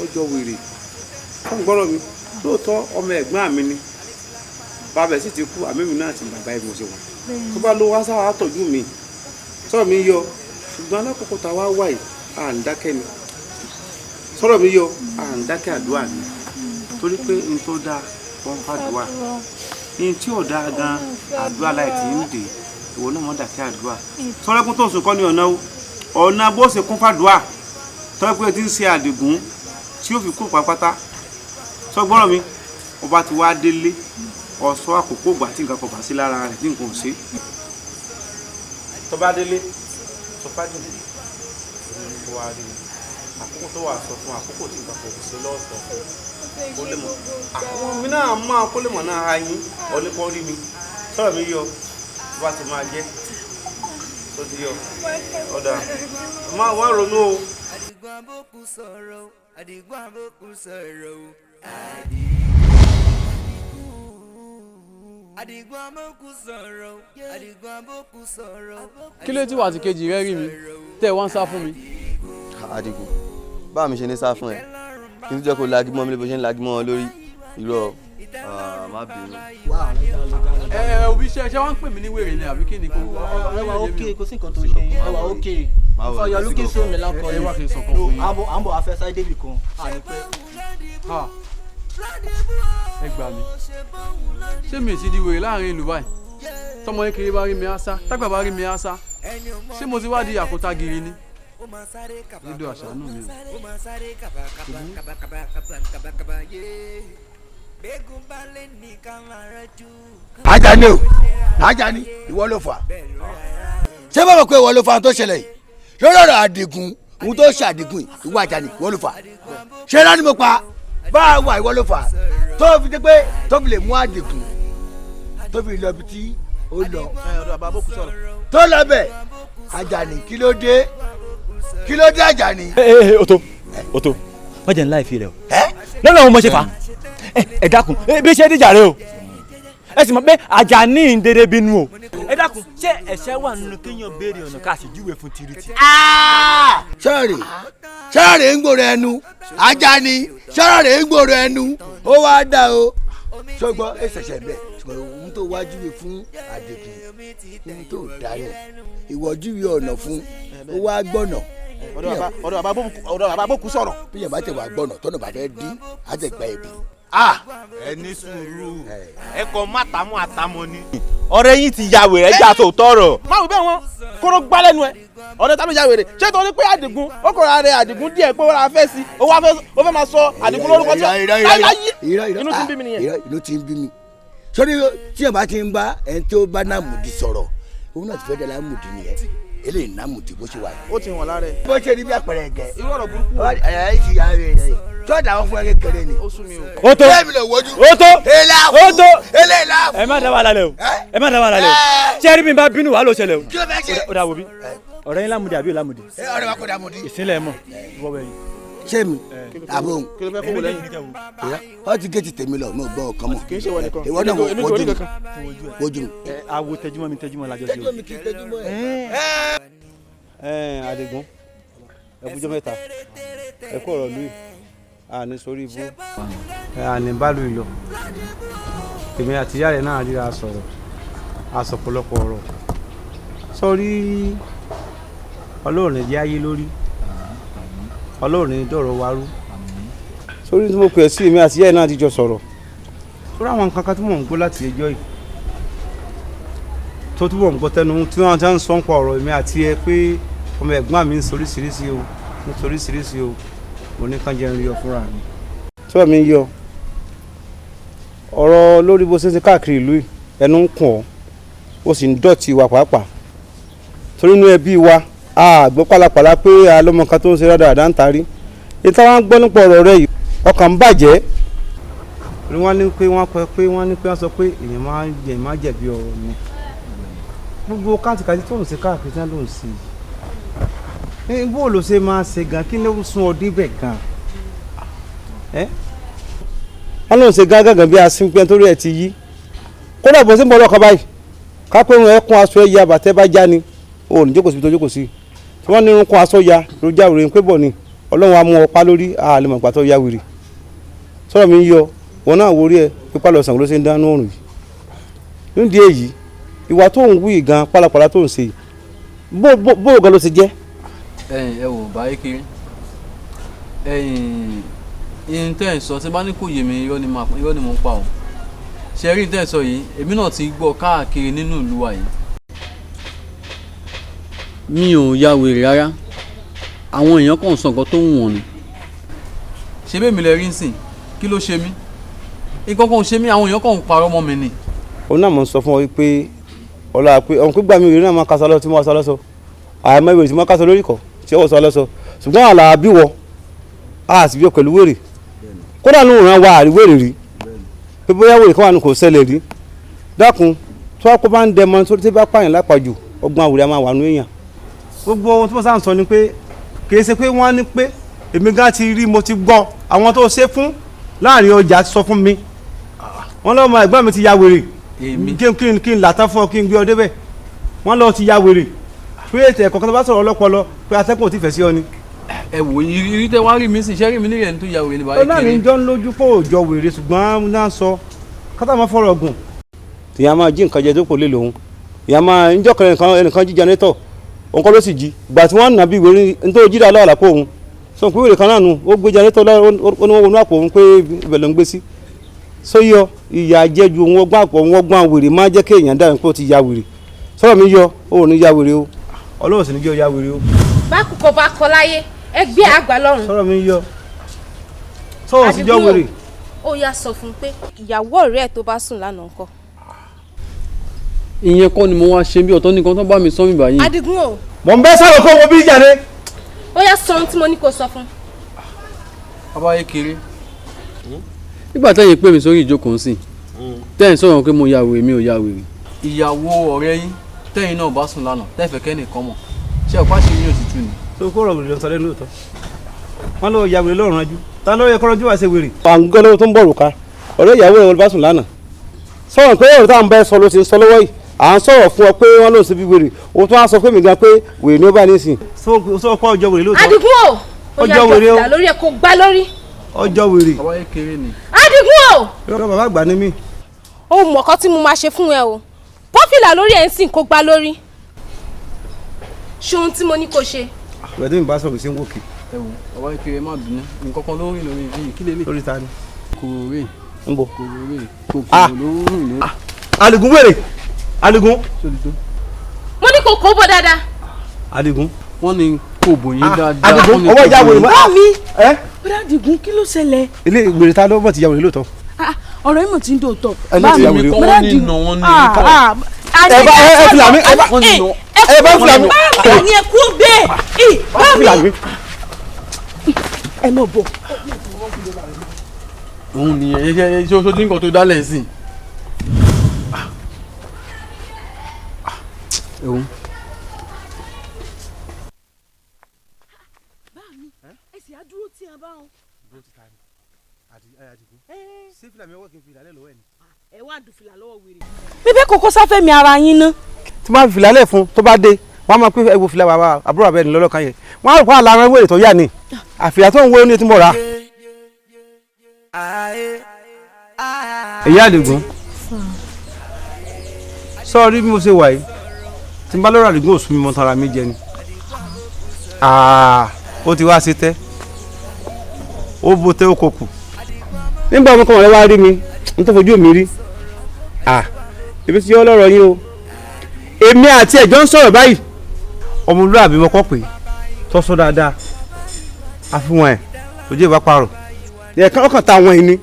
ọjọ́ wèrè fún gbọ́rọ̀ mi lóòótọ́ ọmọ ẹ̀gbọ́n mi ni, bàbá ẹ̀ sì ti kú, àmì mi náà ti bàbá ẹ̀ mo ṣe wà. Tó bá ló wá sáwà tọ́jú mi, sọ̀rọ̀ mi yọ, ṣùgbọ́n alákòókò tá a wá wà yìí à ń dákẹ́ ni. Sọ̀rọ̀ mi yọ, à ń dákẹ́ àdúrà mi, torí pé n tó dáa Kún fàdúrà. Ní tí ò dáa gan, àdúrà láì tí ń dè, ìwọ náà mọ̀ dàkẹ́ àdúrà. Sọ́lẹ́kún tó ń sùn kọ́ ní ọ̀nà o. Ọ̀nà bó ṣe kún fàdúrà. Tọ́lẹ́ pé o ti ń ṣe Àdìgún tí ó fi kú pátápátá. Sọ gbọ́rọ̀ mi, ọba ti wá délé, ọ̀sọ́ àkókò ìgbà tí nǹkan kò bá sí lára rẹ̀ tí nǹkan ò ṣe. Tó bá délé, sọ fàdúrà kó wá rí i. Àkókò tó wà sọ fún àkókò tí nǹkan kò sí lọ́sọ̀ fún kó lè mọ̀. Àwọn mi náà máa kó lè mọ̀ náà ha yín, ọ̀nìkan rí mi. Sọ̀rọ̀ mi yọ, tó bá ti máa jẹ́, tó ti yọ. Ọ̀dà, máa wá ronú o. Àdìgún abókù sọ̀rọ̀ o, Àdìgún abókù sọ̀rọ̀ o. Àdìgún abókù sọ̀rọ̀ o, Àdìgún abókù sọ̀rọ̀ o. Kí ló tí wà àti kejì rẹ rí mi tẹ́ ẹ wá ń sá fún mi. Àdìgún, báwo mi ṣe ní sá fún ẹ? Kí n tó jẹ́ kó lagi mọ́ mi lé bó ṣe ń lagi mọ́ ọ lórí irọ́, má bínú. Ẹ ẹ òbí ṣe ṣe wá ń pè mí ní wèrè ni àbí kí ni kò. Ẹ wà ókè, kò sí nǹkan tó ṣe yín, ẹ wà ókè. For your looking so melancholy. Ẹ wá kí n sọ kan fún yín. À ń bọ̀ afẹ́ sáré débì kan, à ní pẹ́. Ẹ gbà mí. Ṣé mi ti di wèrè láàrin ìlú báyìí? Tọmọ kékeré bá rí mi á sá, tágbà bá rí mi á sá. Ṣé mo ti wá di àkótá giri ni? Nídò àṣàánú mi o. Ajani o, Ajani, ìwọ ló fà. Ṣé bàbá pé ìwọ ló fà tó ṣẹlẹ̀ yìí? Lórí ọ̀rọ̀ Àdìgún, ohun tó ṣe Àdìgún yìí, ìwọ Ajani, ìwọ ló fà. Ṣé rání mo pa? Bá a wà ìwọ ló fà. Tó fi dé pé tó fi lè mú Àdìgún, tó fi lọ ibi tí ó lọ. Tó lọ bẹ̀, Ajani, kí ló dé? Kí ló dé Ajani? Ee o tó, o tó, má jẹ́ ńlá ìfi rẹ o. Lọ́nà òun mo ṣe fà á. Ẹ dákun, bí ṣe díjà rẹ o. Ẹ sì mọ̀ pé Àjàní ń dédé bínú o. Ẹ dákun, ṣé ẹ̀ṣẹ̀ wà nínú kéèyàn béèrè ọ̀nà ká sì júwe fún tiriti? Sọ́ọ̀rì, sọ́ọ̀rì ń gbòòrò ẹnu, Àjàní, sọ́ọ̀rì ń gbòòrò ẹnu, ó wá dá o. Ṣùgbọ́n ẹ ṣẹ̀ṣẹ̀ bẹ̀, ṣùgbọ́n ohun tó wá júwe fún Àdìgún, ohun tó dáná, ìwọ júwe ọ̀nà fún, ó wá gbọ́nà. Ọ̀dọ̀ bàbá bókú sọ̀rọ̀. Bí yàrá tẹ̀ wá gbọ́nà tọ́nà bá fẹ́ dín, á tẹ̀ gba ẹ̀bùn. Ẹ ní sùúrù, ẹ kọ mátàmú àtàmọ́ ni. Ọ̀rẹ́ yín ti ya wèrè, ẹja tó tọrọ. Má wí bẹ́ẹ̀ wọn, kóró gbá lẹ́nu ẹ. Ọ̀rẹ́ ta ló ya wèrè? Ṣé torí pé Àdìgún ó kọ̀ra rẹ̀ Àdìgún díẹ̀ pé ó ra fẹ́ sí i, ó fẹ́ máa sọ Àdìgún lórúkọ tí inú ti ń bí mi nìyẹn. Inú ti ń bí mi. Sọ́ni tí yàrá ti ń bá ẹni tó bá Námùdí sọ̀rọ̀, òun náà ti fẹ́ dẹ́ Lámùdí nìyẹn. Eléyìí Námùdí bó ṣe wà yìí. Ó ti hàn lára ẹ. Bó ṣe rí bí àpẹẹrẹ ẹ̀gẹ́. Irú ọ̀rọ̀ burúkú. Ẹ ti yà rẹ̀ rẹ̀. Tọ́jà àwọn fún ẹ kékeré ni. Ó sú mi o. Ó tó, ó tó, ó tó. Eléyìí Ẹ má dá wàhálà lẹ o, ẹ má dá wàhálà lẹ o. Ṣé rí mi bá bínú wàhálà ó ṣẹlẹ̀ o? Kí ló fẹ́ ṣe? Ó dà wò bí. Ọ̀rẹ́ yín Lámùdí àbí Lámùdí? Ọ̀rẹ́ wa kò Lámùdí. Ìsínlẹ̀ mọ̀, ìwọ bẹ̀ yìí. Ṣé mi? Àbò òun. Kí ló fẹ́ kó wò lẹ́yìn? Ó ti géètì tèmi lọ, mi ò gbọ́ ọ̀kan mọ̀. Kì í ṣe wọ nìkan. Ìwọ náà wojú mi. Wojú mi. Awo tẹjúmọ́ mi tẹjúmọ́ lajọ sí o. Tẹjúmọ́ mi kì í tẹjúmọ́ ẹ. Ẹ Àdìgún, ẹ kújọ́ mẹ́ta, ẹ kú ọ̀rọ̀ lùi, àní sórí ibú, àní bá lùi lọ. Èmi àti ìyá rẹ̀ náà ríra sọ̀rọ̀, a sọ ọ̀pọ̀lọpọ̀ ọ̀rọ̀. Sọrí Ọlọ́run jẹ́ ayé lórí, Ọlọ́run dọ̀rọ̀ wa rú. Sórí tí mo pè sí èmi àti ìyá rẹ̀ náà ti jọ sọ̀rọ̀. Sórí àwọn nǹkan kan tí mò ń gbọ́ láti ẹjọ́ yìí, tó túbọ̀ ń gbọ́ tẹnu tí wọ́n ti ń sọ ń pa ọ̀rọ̀ èmi àti ẹ pé ọmọ ẹ̀gbọ́n mi ń soríṣiríṣi o, ń soríṣiríṣi o, mo ní kán jẹ́ ń rí ọ fúnra mi. Tí wọ́n mi ń yọ ọ̀rọ̀ lórí bó ṣe ń ṣe káàkiri ìlú yìí, ẹnu ń kùn ọ́, ó sì ń dọ̀tí wa pàápàá. Torí inú ẹbí wa, a gbọ́ pálapàla pé alọ́mọ kan tó ń ṣe rádaràdá ń tarí. Ìta wa ń gbọ́ nípa ọ̀rọ̀ rẹ yìí, ọkàn ń bàjẹ́. Torí wọ́n ní pé wọ́n pẹ́ pé wọ́n ní pé wọ́n sọ pé èèyàn máa ń jẹ máa jẹ̀bi ọ̀rọ̀ ni. Gbogbo káàtìkàtì tó ń ṣe káàkiri tí wọ́n ló ń ṣe yìí. Bó ló ṣe máa ṣe gan, kí ló ń sún ọ débẹ̀ gan? Wọ́n ló ń ṣe gángan bí asínpẹ́ torí ẹ̀ ti yí. Kódà bó ṣe ń bọ̀ lọ́kọ̀ báyìí, kápẹ́ irun ẹ̀ kún aṣọ ẹ̀ ya bàtẹ́ bá já ni, o ò ní jókòó síbi tó jókòó sí. Tí wọ́n ní irun kún aṣọ ya, ló já wèrè ń pé bọ̀ ni, Ọlọ́run á mú ọ pa lórí, a lè mọ̀ ìgbà tó ya wèrè. Sọ̀rọ̀ mi ń yọ, wọn náà wo orí ẹ, pípa lọ Ṣàngó ló ṣe ń dáná òrùn yìí. Nídìí èyí, ìwà tó ń wú yìí gan, pálapàla tó ń ṣe yìí, bó gan ló ṣe jẹ́? Ẹ̀yin ẹ wò báyìí kiri, ẹ̀yin ihun tẹ́ ẹ̀ sọ tí bá ní kò yé mi, irọ́ ni mò ń pa o. Ṣe rí tẹ́ ẹ sọ yìí, èmi náà ti gbọ́ káàkiri nínú ìlú wa yìí. Mi ò ya wèrè rárá, àwọn èèyàn kàn sọ nǹkan tó wù wọ́n ni. Ṣé bẹ́ẹ̀ mi lẹ rí ń sìn? Kí ló ṣe mí? Nǹkan kan ò ṣe mí, àwọn èèyàn kàn ń parọ́ mọ́ mi ni. Òun náà mò ń sọ fún ọ wípé ọlọ́wà pé ọ̀hún pígbà mi ìrírí náà máa kásá lọ tí mo sọ lọ́sọ àmọ́ ìwé tí mo kásá lórí kọ̀ tí ó sọ lọ́sọ, ṣùgbọ́n àlà bí wọ a sì bí ọ pẹ̀lú wèrè, kódà ní òun wa àrí wèrè rí pé bóyá wèrè kan wà ní kò ṣẹlẹ̀ rí. Dákun, tó wá kó bá ń dẹmọ tó tí bá pààyàn lápàjù, ọgbọ́n àwòrán a máa wà nú èèyàn. Gbogbo ohun tí mo sáà ń sọ ni pé kì í ṣe pé wọ́n á ní pé èmi gan ti rí, mo ti gbọ́ àwọn tó ṣe fún láàrin ọjà ti sọ fún mi, wọ́n lọ́mọ ẹ̀gbọ́n mi ti ya wèrè kí n làtà fún ọ, kí n gbé ọ débẹ̀. Wọ́n lọ ti ya wèrè pé ètò ẹ̀kọ́ kan tó bá sọ̀rọ̀ ọlọ́pọlọ pé atẹ́kùn ò tí fẹ́ sí ọ ni. Ẹ wò, ìrírí tẹ wá rí mi sí, ṣé rí mi nílẹ̀ ní tó ya wèrè ní báyìí? Ó náà ní jọ ń lójú pé òòjọ́ wèrè, ṣùgbọ́n náà sọ kátà máa fọ̀rọ̀ gùn. Ìyá máa jí nǹkan jẹ tó kò lè lòun, ìyá máa ń jọ́ ẹnìkan jí jẹnẹrétọ̀, òun kọ́ ló sì jí gbà tí wọ́n nà bí wèrè nítorí jíra lọ́wọ́ àpò òun sọ pé wèrè kan náà nù, ó gbé jẹnẹrétọ̀ ó ní wọ́n wọnú àpò òun pé ibẹ̀ ló ń gbé sí. Sóyọ ìyà jẹ́jú òun ọgbọ́n àpò òun ọgbọ́n wèrè máa jẹ́ kéèyàn dáhùn pé ó ti ya wèrè. Sọ̀rọ̀ mi yọ, ó ní ya wèrè o, Ọlọ́run sì ní jẹ́ ó ya wèrè o. Bákùkọ bá kọ láyé, ẹgbẹ́ àgbà lọ́run. Sọ̀rọ̀ mi yọ, sọ̀rọ̀ sì jọ wèrè. Ó yá, sọ fún un pé ìyàwó ọ̀rẹ́ ẹ̀ tó bá sùn lánàá ńkọ́. Ìyẹn kọ́ ni mo wá ṣe bí, ọ̀tọ̀ nìkan tó bá mi sọ mi báyìí. Adigun o. Mò ń bẹ́ sọ̀rọ̀ kó wo bí jáde. Ó yá, sọ ohun tí mo ní kó sọ fún. Bàbá kiri, nígbà tẹ́yìn pè mí sórí ìjókòó ń sìn, tẹ́yìn sọ̀rọ̀ pé mo ya wèrè, mi ò ya wèrè. Ìyàwó ọ̀rẹ́ yín tẹ́yìn náà bá sùn lánàá tẹ́fẹ̀ẹ́ kẹ́nìkan mọ̀, ṣé ọ̀pá ṣe yín òtútù ni. Tó kó rọ̀ wèrè lọ sọ lẹ́nu lóòótọ́, wọ́n lọ ya wèrè lọ́rùn ajú, ta ló yẹ kọ́rọ́jú wá ṣe wèrè. Àǹgọ́ lọ́wọ́ tó ń bọ̀ rùka ọ̀rẹ́ ìyàwó rẹ̀ wọ́n bá sùn lánàá, sọ̀rọ̀ pé ọ̀rọ̀ táwọn bá sọ ló ti ń sọ lọ́wọ́ yìí, à ń sọ̀rọ̀ fún ọ pé wọ́n ló ń ṣe bí wèrè, o tún á sọ pé mi gan pé wèrè ni ó bá ní sìn. Sọ pé ọjọ́ wèrè lóòótọ́. Adigun o, ó yá jọ lórí ẹ kó gbá lórí. Ọjọ́ wèrè. Adigun o. Irọ́, bàbá àgbà ni mí. Ó mọ̀ ọ̀kan tí mo máa ṣe fún ẹ o, bọ́fìlà lórí ẹ̀ ń sìn kó gbá lórí. Ṣe ohun tí mo ní kó ṣe. Ìgbà tí mi bá sọ̀rọ̀ sí ń wòkè. Ẹ wò, bàbá kékeré, má bínú, nǹkan kan ló ń rìn lórí yìí, kí lélẹ̀. Lórí ta ni. Kòkòrò rè. Ń bọ̀. Kòkòrò rè, kòkòrò ló ń rìn lórí. Adigun wèrè, Adigun. Mo ní kó kó bọ̀ dáadáa. Adigun. Wọ́n ní kò bò yín dáadáa. Adigun, ọwọ́ ìyá wèrè mọ́. Bá mi. Bọ́dà Adigun, kí ló ṣẹlẹ̀? Ilé ìwèrè ta ló bọ̀ ti ya wèrè lóòótọ́. Ọ̀rọ̀ yìí mọ̀ tí ń dòótọ́. Ẹni tí ya wèrè. Bọ́dà Adigun. Ẹ bá ẹ fìlà mi, ẹ bá fìlà mi. Bá mi ẹ kú bẹ́ẹ̀. Bá mi. Ẹ mọ̀ bọ̀. Òun nìyẹn, ẹ ṣe oṣooṣi nǹkan tó dálẹ̀ sí. Òun. Bíbẹ́ kókó sáfẹ́ mi ara yín ná. Tí wọ́n bá fi fìlà lẹ̀ fún tó bá dé, wọ́n á máa pé ẹ wo fìlà bàbá àbúrò àbẹ́ ni lọ́lọ́kan yẹn, wọ́n á rò pé àlàrán wèrè tó yà ni àfìlà tó ń wé ní tí mo rà. Ìyá Àdìgún, sọ́ọ́rí bí mo ṣe wà yìí, tí n bá lọ́rọ̀ Àdìgún òsùn mi mọ́ tara mi jẹ ni. Ó ti wá ṣe tẹ́, ó bo tẹ́, ó kò kù. Nígbà ọmọ kan rẹ wá rí mi n tó fojú mi rí, èmi ti yọ ọlọ́rọ̀ yín o, èmi àti ẹ̀jọ́ ń sọ̀rọ̀ báyìí, ọmọlúwàbí mọ́kọ́ pé tọ́sọ́ dáadáa àfihàn ẹ̀ ojú ìbá parọ̀ ẹ̀ka ọkàn tá àwọn ẹni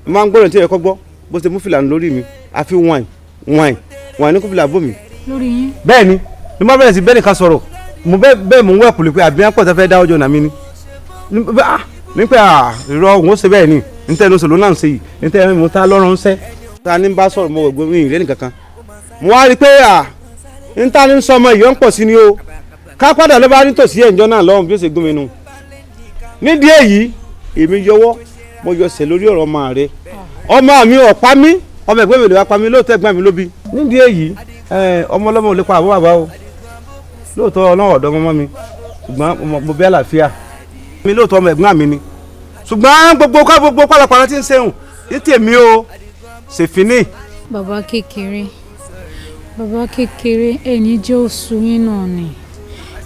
máa ń gbọ́dọ̀ tí ẹ̀kọ́ gbọ́ bó ṣe mú fìlà lórí mi àfi wọ̀nyí wọ̀nyí wọ̀nyí ní kó fìlà bò mí. Lórí yín. Bẹ́ẹ̀ ni mo bá bẹ̀rẹ̀ sí bẹ́ẹ̀ nìkan sọ̀rọ̀, mo bẹ́ẹ̀ mò ń wẹ̀ kùlù pé àbí pọ̀ tó fẹ́ dá ọjọ́ nàmi ni ní pé ìrọ̀ òun ó ṣe bẹ́ẹ̀ ni níta ẹnu sọ̀rọ̀ náà ń ṣe yìí níta ẹnu mo ta lọ́rùn ń ṣẹ́ ta ní bá sọ̀rọ̀ mo wẹ̀ gbé mi ìrẹ́ nìkankan mo wá rí i pé níta ní sọmọ ìyọ́ ń pọ̀ sí ni o ká padà ló bá nítòsí ẹ̀ǹjọ́ náà lọ́hùn bí ó ṣe gún mi nù. Nídìí èyí èmi yọwọ́ mo yọsẹ̀ lórí ọ̀rọ̀ ọmọ rẹ, ọmọ mi ò pa mí, ọmọ ẹ̀gbọ́n mi lè wá pa mí lóòótọ́, ẹ̀gbọ́n mi ló bí. Nídìí èyí ọmọ ọlọ́mọ ò lè pa àbọ̀ bàbá o, lóòótọ́ ọlọ́run ọ̀dọ́ ọmọ mi, ṣùgbọ́n mo bí àlàáfíà mi lóòótọ́, ọmọ ẹ̀gbọ́n mi ni, ṣùgbọ́n gbogbo ká gbogbo pálapàla tí ń sẹ́hùn ní tèmi o ṣèfínì. Bàbá kékeré, bàbá kékeré, ẹni jẹ́ oṣù yín náà ni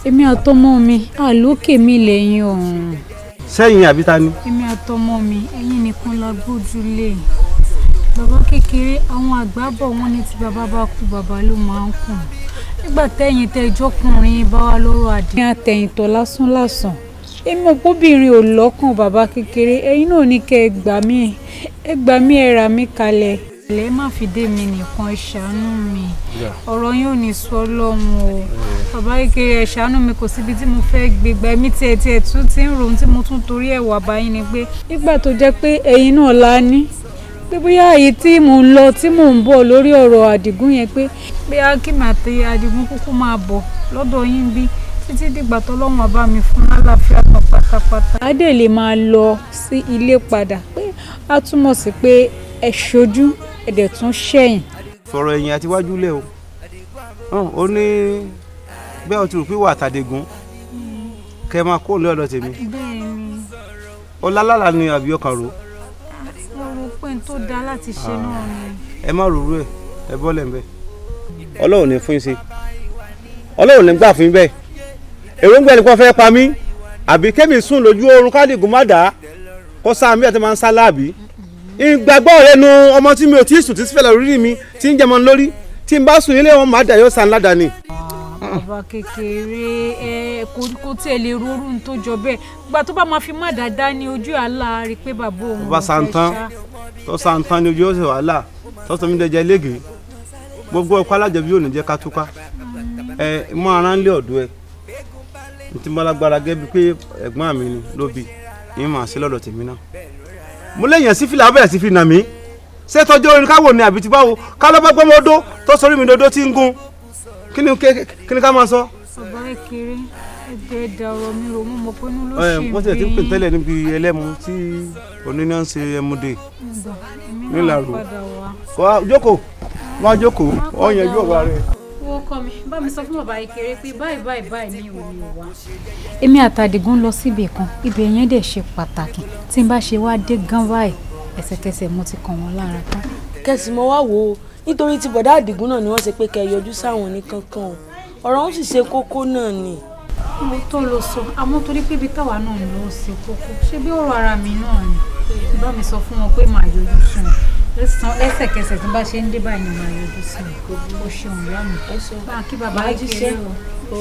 èmi àtọmọ mi àlókè mi lẹ́yìn ọ̀run. Sẹ́yìn àbí ta ni. Èmi àtọmọ mi, ẹ̀yin nìkan la gbójúlé. Bàbá kékeré, àwọn àgbà bọ̀ wọ́n ní tí bàbá bá kú, bàbá ló máa ń kùn. Nígbà tẹ́yìn tẹ́jọ́kùnrin bá wà lọ́rọ̀ Àdìgún. Àtẹ̀yìntọ̀ lásán lásán, èmi ò kóbìnrin ò lọ́kàn. Bàbá kékeré, ẹ̀yin náà ní kẹ́ ẹ gbà mí, ẹ gbà mí, ẹ rà mí kalẹ̀. Ẹ má fi dé mi nìkan, ẹ ṣàánú mi. Ọ̀rọ̀ yín ò ní sọ Ọlọ́run o. Bàbá kékeré, ẹ ṣàánú mi, kò síbi tí mo fẹ́ gbé gbà. Èmi tiẹ̀ tún ti ń ròhun tí mo tún torí ẹ̀ wà báyìí ni pé nígbà tó jẹ́ pé ẹ̀yin náà la ní pé bóyá èyí tí mò ń lọ tí mò ń bọ̀ lórí ọ̀rọ̀ Àdìgún yẹn, pé bóyá kí màá tẹ Àdìgún kúkú máa bọ̀ lọ́dọ̀ yín bí títí dìgbà tọ́lọ́run bá mi fún lálàáfíà kan pátápátá. Á dẹ̀ lè máa lọ sí ilé padà, pé á túmọ̀ sí pé ẹ ṣojú ẹ dẹ̀ tún ṣẹ̀yìn. Fọ̀rọ̀ ẹ̀yìn àti iwájú lẹ̀ o. Ó ní bẹ́ẹ̀, o ti rò pé wà àtàdégún kẹ́ ẹ máa kó lé ọ̀dọ̀ tèmi. Bẹ́ẹ̀ni. Ọlálàlà ni àbí ọkàn rò? Mo rò pé n tó dáa láti ṣe náà ni. Ẹ má rorú ẹ, ẹ bọ́lẹ̀ ń bẹ̀. Ọlọ́run ní fún yín ṣe, Ọlọ́run ní gbà fún yín bẹ́ẹ̀. Èròǹgbà ẹnì kan fẹ́ pa mí, àbí kémi sùn lójú oorun kádìgún má dàá kó sáà mi àti máa ń sá láàbí. Ìgbàgbọ́ rẹ nu ọmọ tí mi ò tí ì sùn tí fẹ́lẹ̀ lórí mi tí ń jẹmọ lórí, tí n bá sùn ilé wọn má dà yóò sàn ládàá ni. Bàbá kékeré, ẹ kò tiẹ̀ lè rorú tó jọ bẹ́ẹ̀. Gbà tó bá máa fi má dáadáa ní ojú àlá rí pé bàbá òun bá santan tó santan ní ojú ọ̀sẹ̀ wàhálà tó sọ mí dẹjẹ lẹ́gẹ̀ẹ́. Mo gbọ́ ọkọ alájọbí ò ní jẹ́ ká túká. Ẹ mọ ara ń lé ọ̀dọ́ ẹ ntí mo lágbára gẹ́gẹ́ bíi pé ẹ̀gbọ́n mi ni ló bí ìyẹn máa ṣe lọ́dọ̀ tèmi náà. Mo léèyàn sí fìlà abẹ́rẹ́ sí fi nà mí. Ṣé tọ́jú orin káwò ni àbí ti báwo ká ló bá gbọ́mọ odó tó sọrí mi dodo tí ń gún, kí ni ká máa sọ. Bàbá kékeré, ẹgbẹ́ ẹ̀dá ọ̀rọ̀ mi rò, mo mọ̀ pé inú ló ṣì ń bí. Wọ́n ti ń pè tẹ́lẹ̀ níbi ẹlẹ́mu tí oníná ń ṣe ẹmu dé nílàrú. Jókòó, má jókòó, ọ̀ yẹn yóò wá rẹ̀. Wo ọkọ mi, bá mi sọ fún bàbá kékeré pé báyìí báyìí báyìí mi ò lè wá. Èmi àtàdìgún lọ síbì kan, ibẹ̀ yẹn dẹ̀ ṣe pàtàkì. Tí n bá ṣe wá dé gan báyìí, ẹsẹ̀kẹsẹ̀ mo ti kàn wọ́n lára tán. Kẹ̀sì mọ́ wá wò ó, nítorí tí bọ̀dá Àdìgún náà ni wọ́n ṣe pé kẹ́ ẹ yọjú sáwọn ní kankan o, ọ̀rọ̀ ọ̀hún sì ṣe kókó náà ni. Mo tó lọ sọ, àmọ́ torí pé ibi táwa náà ń lọ ṣe kókó, ṣé bí ọ̀rọ̀ ara mi náà ni. Bá mi sọ fún wọn pé màá yọjú sí wọn lẹ́sẹ̀kẹsẹ̀, tí bá ṣe ń dé báyìí ni màá yọjú sí wọn. O ṣeun ìyá mi, bá kí bàbá kékeré o.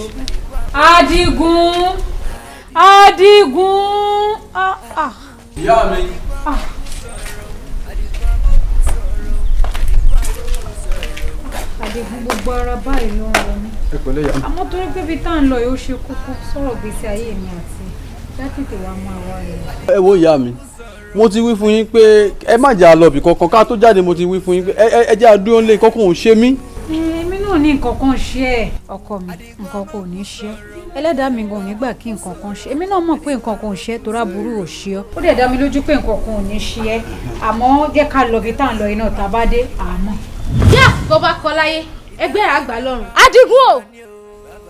Àdìgún, Àdìgún. Ìyá mi. Àdìgún, gbogbo ara báyìí ló ń rọ mí. Ẹ pẹ̀lẹ́ ìyá mi. Àmọ́ torí pé ibi tá à ń lọ yóò ṣe kókó sọ̀rọ̀ gbèsè ayé mi àti látètè wá máa wá lọ. Ẹ wo ìyá mi, mo ti wí fún yín pé ẹ má jà lọ ibì kankan ká tó jáde. Mo ti wí fún yín pé ẹ jẹ́ àdúró lé, kọ́kọ́ òun ṣe mí. Èmi náà ní nǹkan kan ṣe ẹ. Ọkọ mi, nǹkan kan ò ní ṣe ẹ. Ẹlẹ́dàá mi gan ò ní gbà kí nǹkan kan ṣe. Èmi náà mọ̀ pé nǹkan kan ò ṣe ẹ, torí aburú ò ṣe ọ́. Ó dẹ̀ dá mi lójú pé nǹkan kan ò ní ṣe ẹ. Àmọ́ jẹ́ ká lọ ibi tá à ń lọ iná tá a bá dé àmọ́. Yá bó bá kọ láyé, ẹgbẹ́ àgbà lọ́rùn. Adigun o,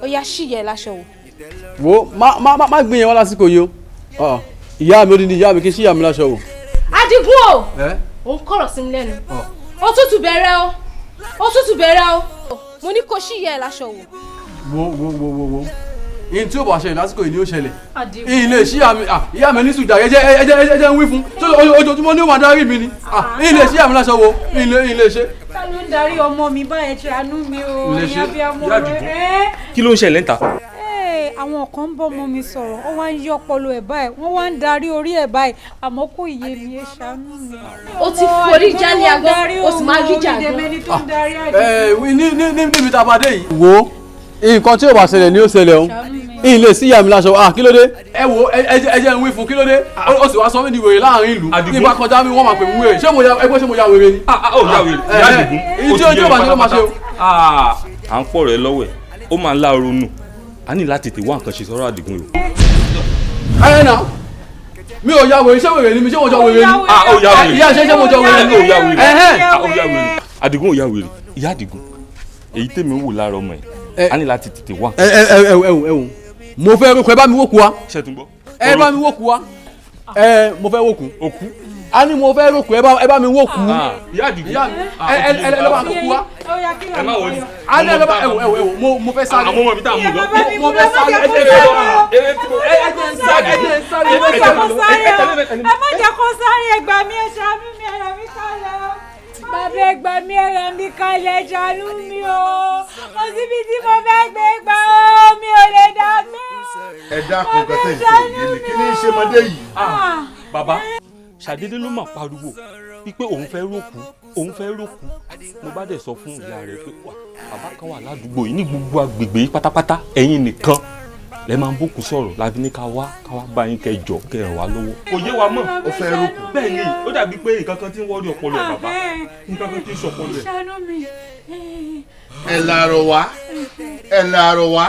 ó yá ṣìyẹ láṣọ wò. Wo, má gbìyànjú wá lásìkò yìí o. Ìyá mi, ó ní ìyá mi kí n ṣíyà mi láṣọ wò. Adigun o, ò ń kọ̀rọ̀ sí mi lẹ́nu. Òtútù bẹ̀rẹ̀ o, òtútù bẹ̀rẹ̀ o. Mo ní kó ṣìyẹ láṣọ wò. Wo wo wo wo wo, ihun tí ó bá ṣẹlẹ̀ lásìkò yìí ni ó ṣẹlẹ̀. Ìyìn lè ṣíyà mi, ìyá mi ní sùjà, ẹ jẹ́ ń wí fún ojoojúmọ́ ní ó máa darí mi ni. Ìyìn lè ṣíyà mi láṣọ wo, ìyìn lè ṣe. Ta ló ń darí ọmọ mi báyẹn? Ṣàánú mi o, ìyá bí ọmọ rẹ. Kí ló ń ṣẹlẹ̀ ń ta? Àwọn kan ń bọ́ ọmọ mi sọ̀rọ̀, ó wá ń yí ọpọlọ ẹ̀ báyìí, wọ́n wá ń darí orí ẹ̀ báyìí, àmọ́ kò yé mi, ẹ ṣàánú mi. O ti forí jálé agbọ́n, o sì máa rí jà gbọ́n. Níbi tá a bá dé yìí. Wo, nǹkan tí ò bá ṣẹlẹ̀ ni ó ṣẹlẹ̀ o. Ìyìn lè sí ìyá mi láṣọ, kí ló dé? Ẹ wo, ẹ jẹ́ ń wí fún, kí ló dé? Ó sì wá sọ mí di wèrè láàrin ìlú. Ní bá kọjá mi, wọ́n máa pè mí wèrè. Ṣé mo ya ẹgbẹ́, ṣé mo ya wèrè ni? Ó ya wèrè, ìyá Àdìgún. Ìyìn tí ojú ò bá ṣe ló máa ṣe o. À ń pọ̀ rẹ̀ lọ́wọ́ ẹ̀, ó máa ń lá ronú. A ní láti tètè wá nǹkan ṣe sọ́rọ̀ Àdìgún yìí. Ẹ nà, mi ò ya wèrè, ṣé wèrè ni mi? Ṣé mo jọ wèrè ni? Ó ya wèrè. Ìyá, ṣé mo jọ wèrè ni? Ó ya wèrè. Ó ya wèrè. Àdìgún ò ya wèrè. Ìyá Àdìgún, èyí tèmi ń wò lára ọmọ ẹ̀, a ní láti tètè wá. Ẹ ẹ ẹ ẹ ẹ, mo fẹ́ rúkọ, ẹ bá mi wókù wa. Ṣé tún gbọ́? Ẹ bá mi wókù wa. Ẹ, mo fẹ́ wókù. Òkú. A ní mo fẹ́ rúkọ, ẹ bá mi wókù. Ìyá Àdìgún. Ẹ ẹ ẹ lọ bá wókù wa. Ẹ má wọlé. A ní ẹ lọ bá, ẹ wò ẹ wò, mo fẹ́ sáré. Àwọn ọmọ mi tá a mú lọ. Mo fẹ́ sáré. Ẹ ẹ sáré, ẹ sáré, ẹ má jẹ́ kó sáré, ẹ gbà mí, ẹ ṣàánú mi, ẹ rà mí kalẹ̀. Bàbá ẹ gbà mí, ẹ rà mí kalẹ̀, ṣàánú mi o. Kò síbi tí mo fẹ́ gbé gbà o, mi ò lè dá gbé o. Ẹ dákun, nǹkan tẹ̀ ń sọ yìí ni kí ni í ṣe ọmọdé yìí. Bàbá, ṣàdédé ló mà pariwo wípé òun fẹ́ rókú, òun fẹ́ rókú. Mo bá dẹ̀ sọ fún ìyá rẹ̀ pé wà, bàbá kan wà ládùúgbò yìí, ní gbogbo agbègbè yìí pátápátá, ẹ̀yin nìkan lẹ máa ń bókun sọ̀rọ̀, láfi ní ká wá bá yín kẹjọ kẹ ràn wá lọ́wọ́. Kò yé wa mọ́. Ó fẹ́ rókú. Bẹ́ẹ̀ ni, ó dàbí pé nǹkan kan ti ń wọ́rí ọpọlọ ẹ̀ bàbá, nǹkan kan ti ń sọpọlọ ẹ̀. Ṣàánú mi. Ẹ làárọ̀ wá, ẹ làárọ̀ wá,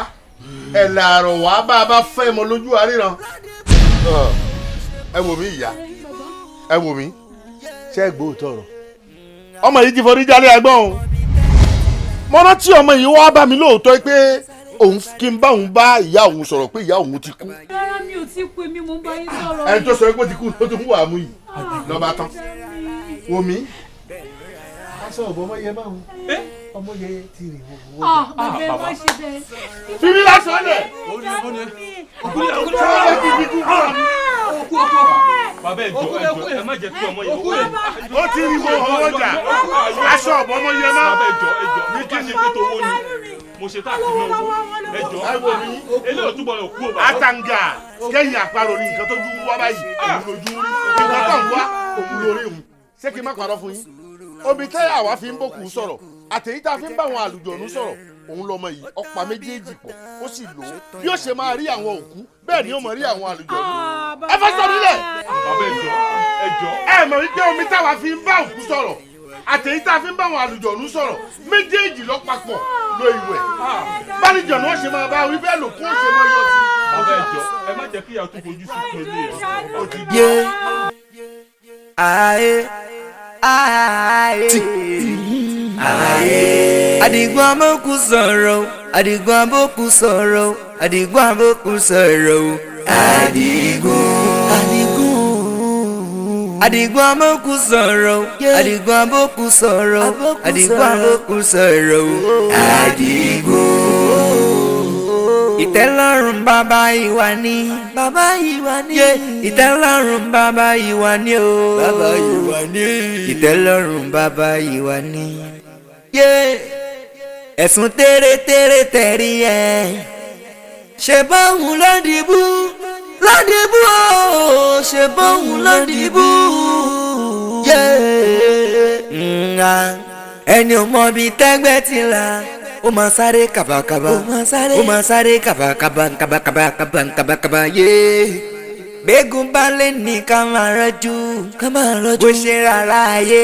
ẹ làárọ̀ wá, bá a bá fẹ́ mọ lójú àríran. Ẹ wò mí ìyá, ẹ wò mí, ṣé ẹ gbóòótọ́ ọ̀rọ̀? Ọmọ yìí ti forí jálé agbọ́n o. Mo rántí ọmọ yìí wá bá mi lóòótọ́ pé òun kí n bá òun bá ìyá òun sọ̀rọ̀ pé ìyá òun ti kú. Rárá, mi ò tí kú, èmi mo ń bá yín sọ̀rọ̀. Ẹni tó sọ pé ó ti kú ló tún wà mú yìí lọ́ba tán. Wò mí. Aṣọ ọ̀bọ ọmọ yẹn máa ń ọmọ yẹn ti rìn wọ́n. Bàbá ẹ má ṣe bẹ́ẹ̀. Fi mí lásán lẹ̀. Bàbá ẹ jọ̀ọ́, ẹ jọ̀ọ́, ẹ má jẹ́ kí ọmọ yẹn kú. Ó ti rí wo ọwọ́ jà, aṣọ ọ̀bọ ọmọ yẹn máa. Bàbá ẹ jọ̀ọ́, ẹ jọ̀ọ́, ní kí ni pé tówó ni mo ṣe tá àti náà wò. Ẹ jọ̀ọ́, eléyìí ò túbọ̀ lọ kú o bàbá. Àtàǹgà kẹ́yìn àparò ní nǹkan tó ju wá báyìí, òun lójú rí nǹkan tó ń wá, òun lórí òun. Ṣé kí n má parọ́ fún yín? Omi tẹ́ àwa fi ń bókun sọ̀rọ̀ àtẹ̀yí tá a fi ń bá àwọn àlùjọ̀nú sọ̀rọ̀, òun lọmọ yìí ọ̀pá méjèèjì pọ̀, ó sì lò ó bí ó ṣe máa rí àwọn òkú, bẹ́ẹ̀ ni ó máa rí àwọn àlùjọ̀nú. Ẹ fẹ́ sọ nílẹ̀. Bàbá ẹ jọ̀ọ́, ẹ jọ̀ọ́. Ẹ mọ̀ wípé omi táwa fi ń bá òkú sọ̀rọ̀ àtẹ̀yí tá a fi ń bá àwọn àlùjọ̀nú sọ̀rọ̀ méjèèjì lọ papọ̀ ló ìwẹ̀. Bálùjọ̀nú ó ṣe máa bá wí bẹ́ẹ̀ lòkú ó ṣe máa yọ sí. Bàbá ẹ jọ̀ọ́, ẹ má jẹ́ kí ìyá tó fojú sunkún ilé ẹ̀. Yé ayé ayé ayé. Àdìgún amókù sọ̀rọ̀, Àdìgún amókù sọ̀rọ̀, Àdìgún amókù sọ̀rọ̀, Àdìgún. Àdìgún. Àdìgún amókù sọ̀rọ̀, Àdìgún amókù sọ̀rọ̀, Àdìgún amókù sọ̀rọ̀, Àdìgún. Ìtẹ́lọ́rùn bàbá ìwà ni, bàbá ìwà ni, ìtẹ́lọ́rùn bàbá ìwà ni o, bàbá ìwà ni, ìtẹ́lọ́rùn bàbá ìwà ni. Ẹ̀sùn tẹ́rẹ́tẹ́rẹ́ tẹ̀rí ẹ̀, ṣe bóun ló dìbú, ló dìbú o, ṣe bóun ló dìbú. Ẹni ò mọ bí tẹ́gbẹ́ ti là, ó máa sáré kàbàkàbà, ó máa sáré kàbàkàbà kàbàkàbà kàbàkàbà yé. Gbégún balẹ̀ ní ká máa rọ́jú, ká máa rọ́jú. Bó ṣe rárá ayé,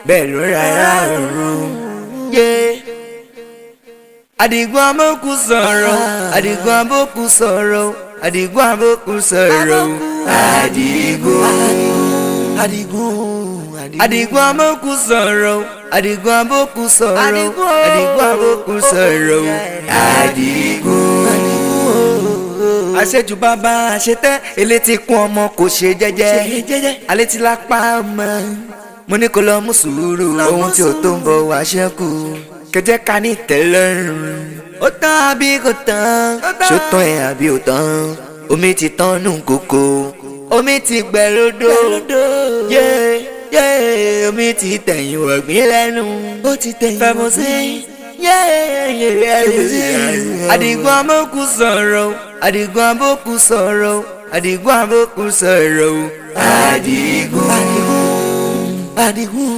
bẹ́ẹ̀ ló rárá ọ̀run yé. Àdìgún amókù sọ̀rọ̀, Àdìgún amókù sọ̀rọ̀, Àdìgún amókù sọ̀rọ̀, Àdìgún. Àdìgún. Àdìgún amókù sọ̀rọ̀, Àdìgún amókù sọ̀rọ̀, Àdìgún amókù sọ̀rọ̀, Àdìgún. Àṣejù bàbá àṣetẹ́, elétí kún ọmọ kò ṣe jẹ́jẹ́, àlétí lápá ọmọ. Mo ní kó lọ mú sùúrù, ohun tí ò tó ń bọ̀ wá ṣẹ́kù. Kẹjẹ ká ní tẹ́lọ́rùn. Ó tán àbí kò tán, ṣó tán ẹ̀ àbí ò tán. Omi ti tán nù kókó, omi ti gbẹ lódò. Yé yé, omi ti tẹ̀yìn wọ̀gbìn lẹ́nu. Ó ti tẹ̀yìn fẹ́mu sí. Yé yé yé. Àdìgún amókù sọ̀rọ̀, Àdìgún amókù sọ̀rọ̀, Àdìgún amókù sọ̀rọ̀, Àdìgún. Àdìgún.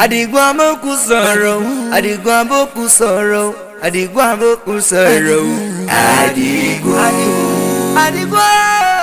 Àdìgún amókù sọ̀rọ̀, Àdìgún amókù sọ̀rọ̀, Àdìgún amókù sọ̀rọ̀, Àdìgún. Àdìgún.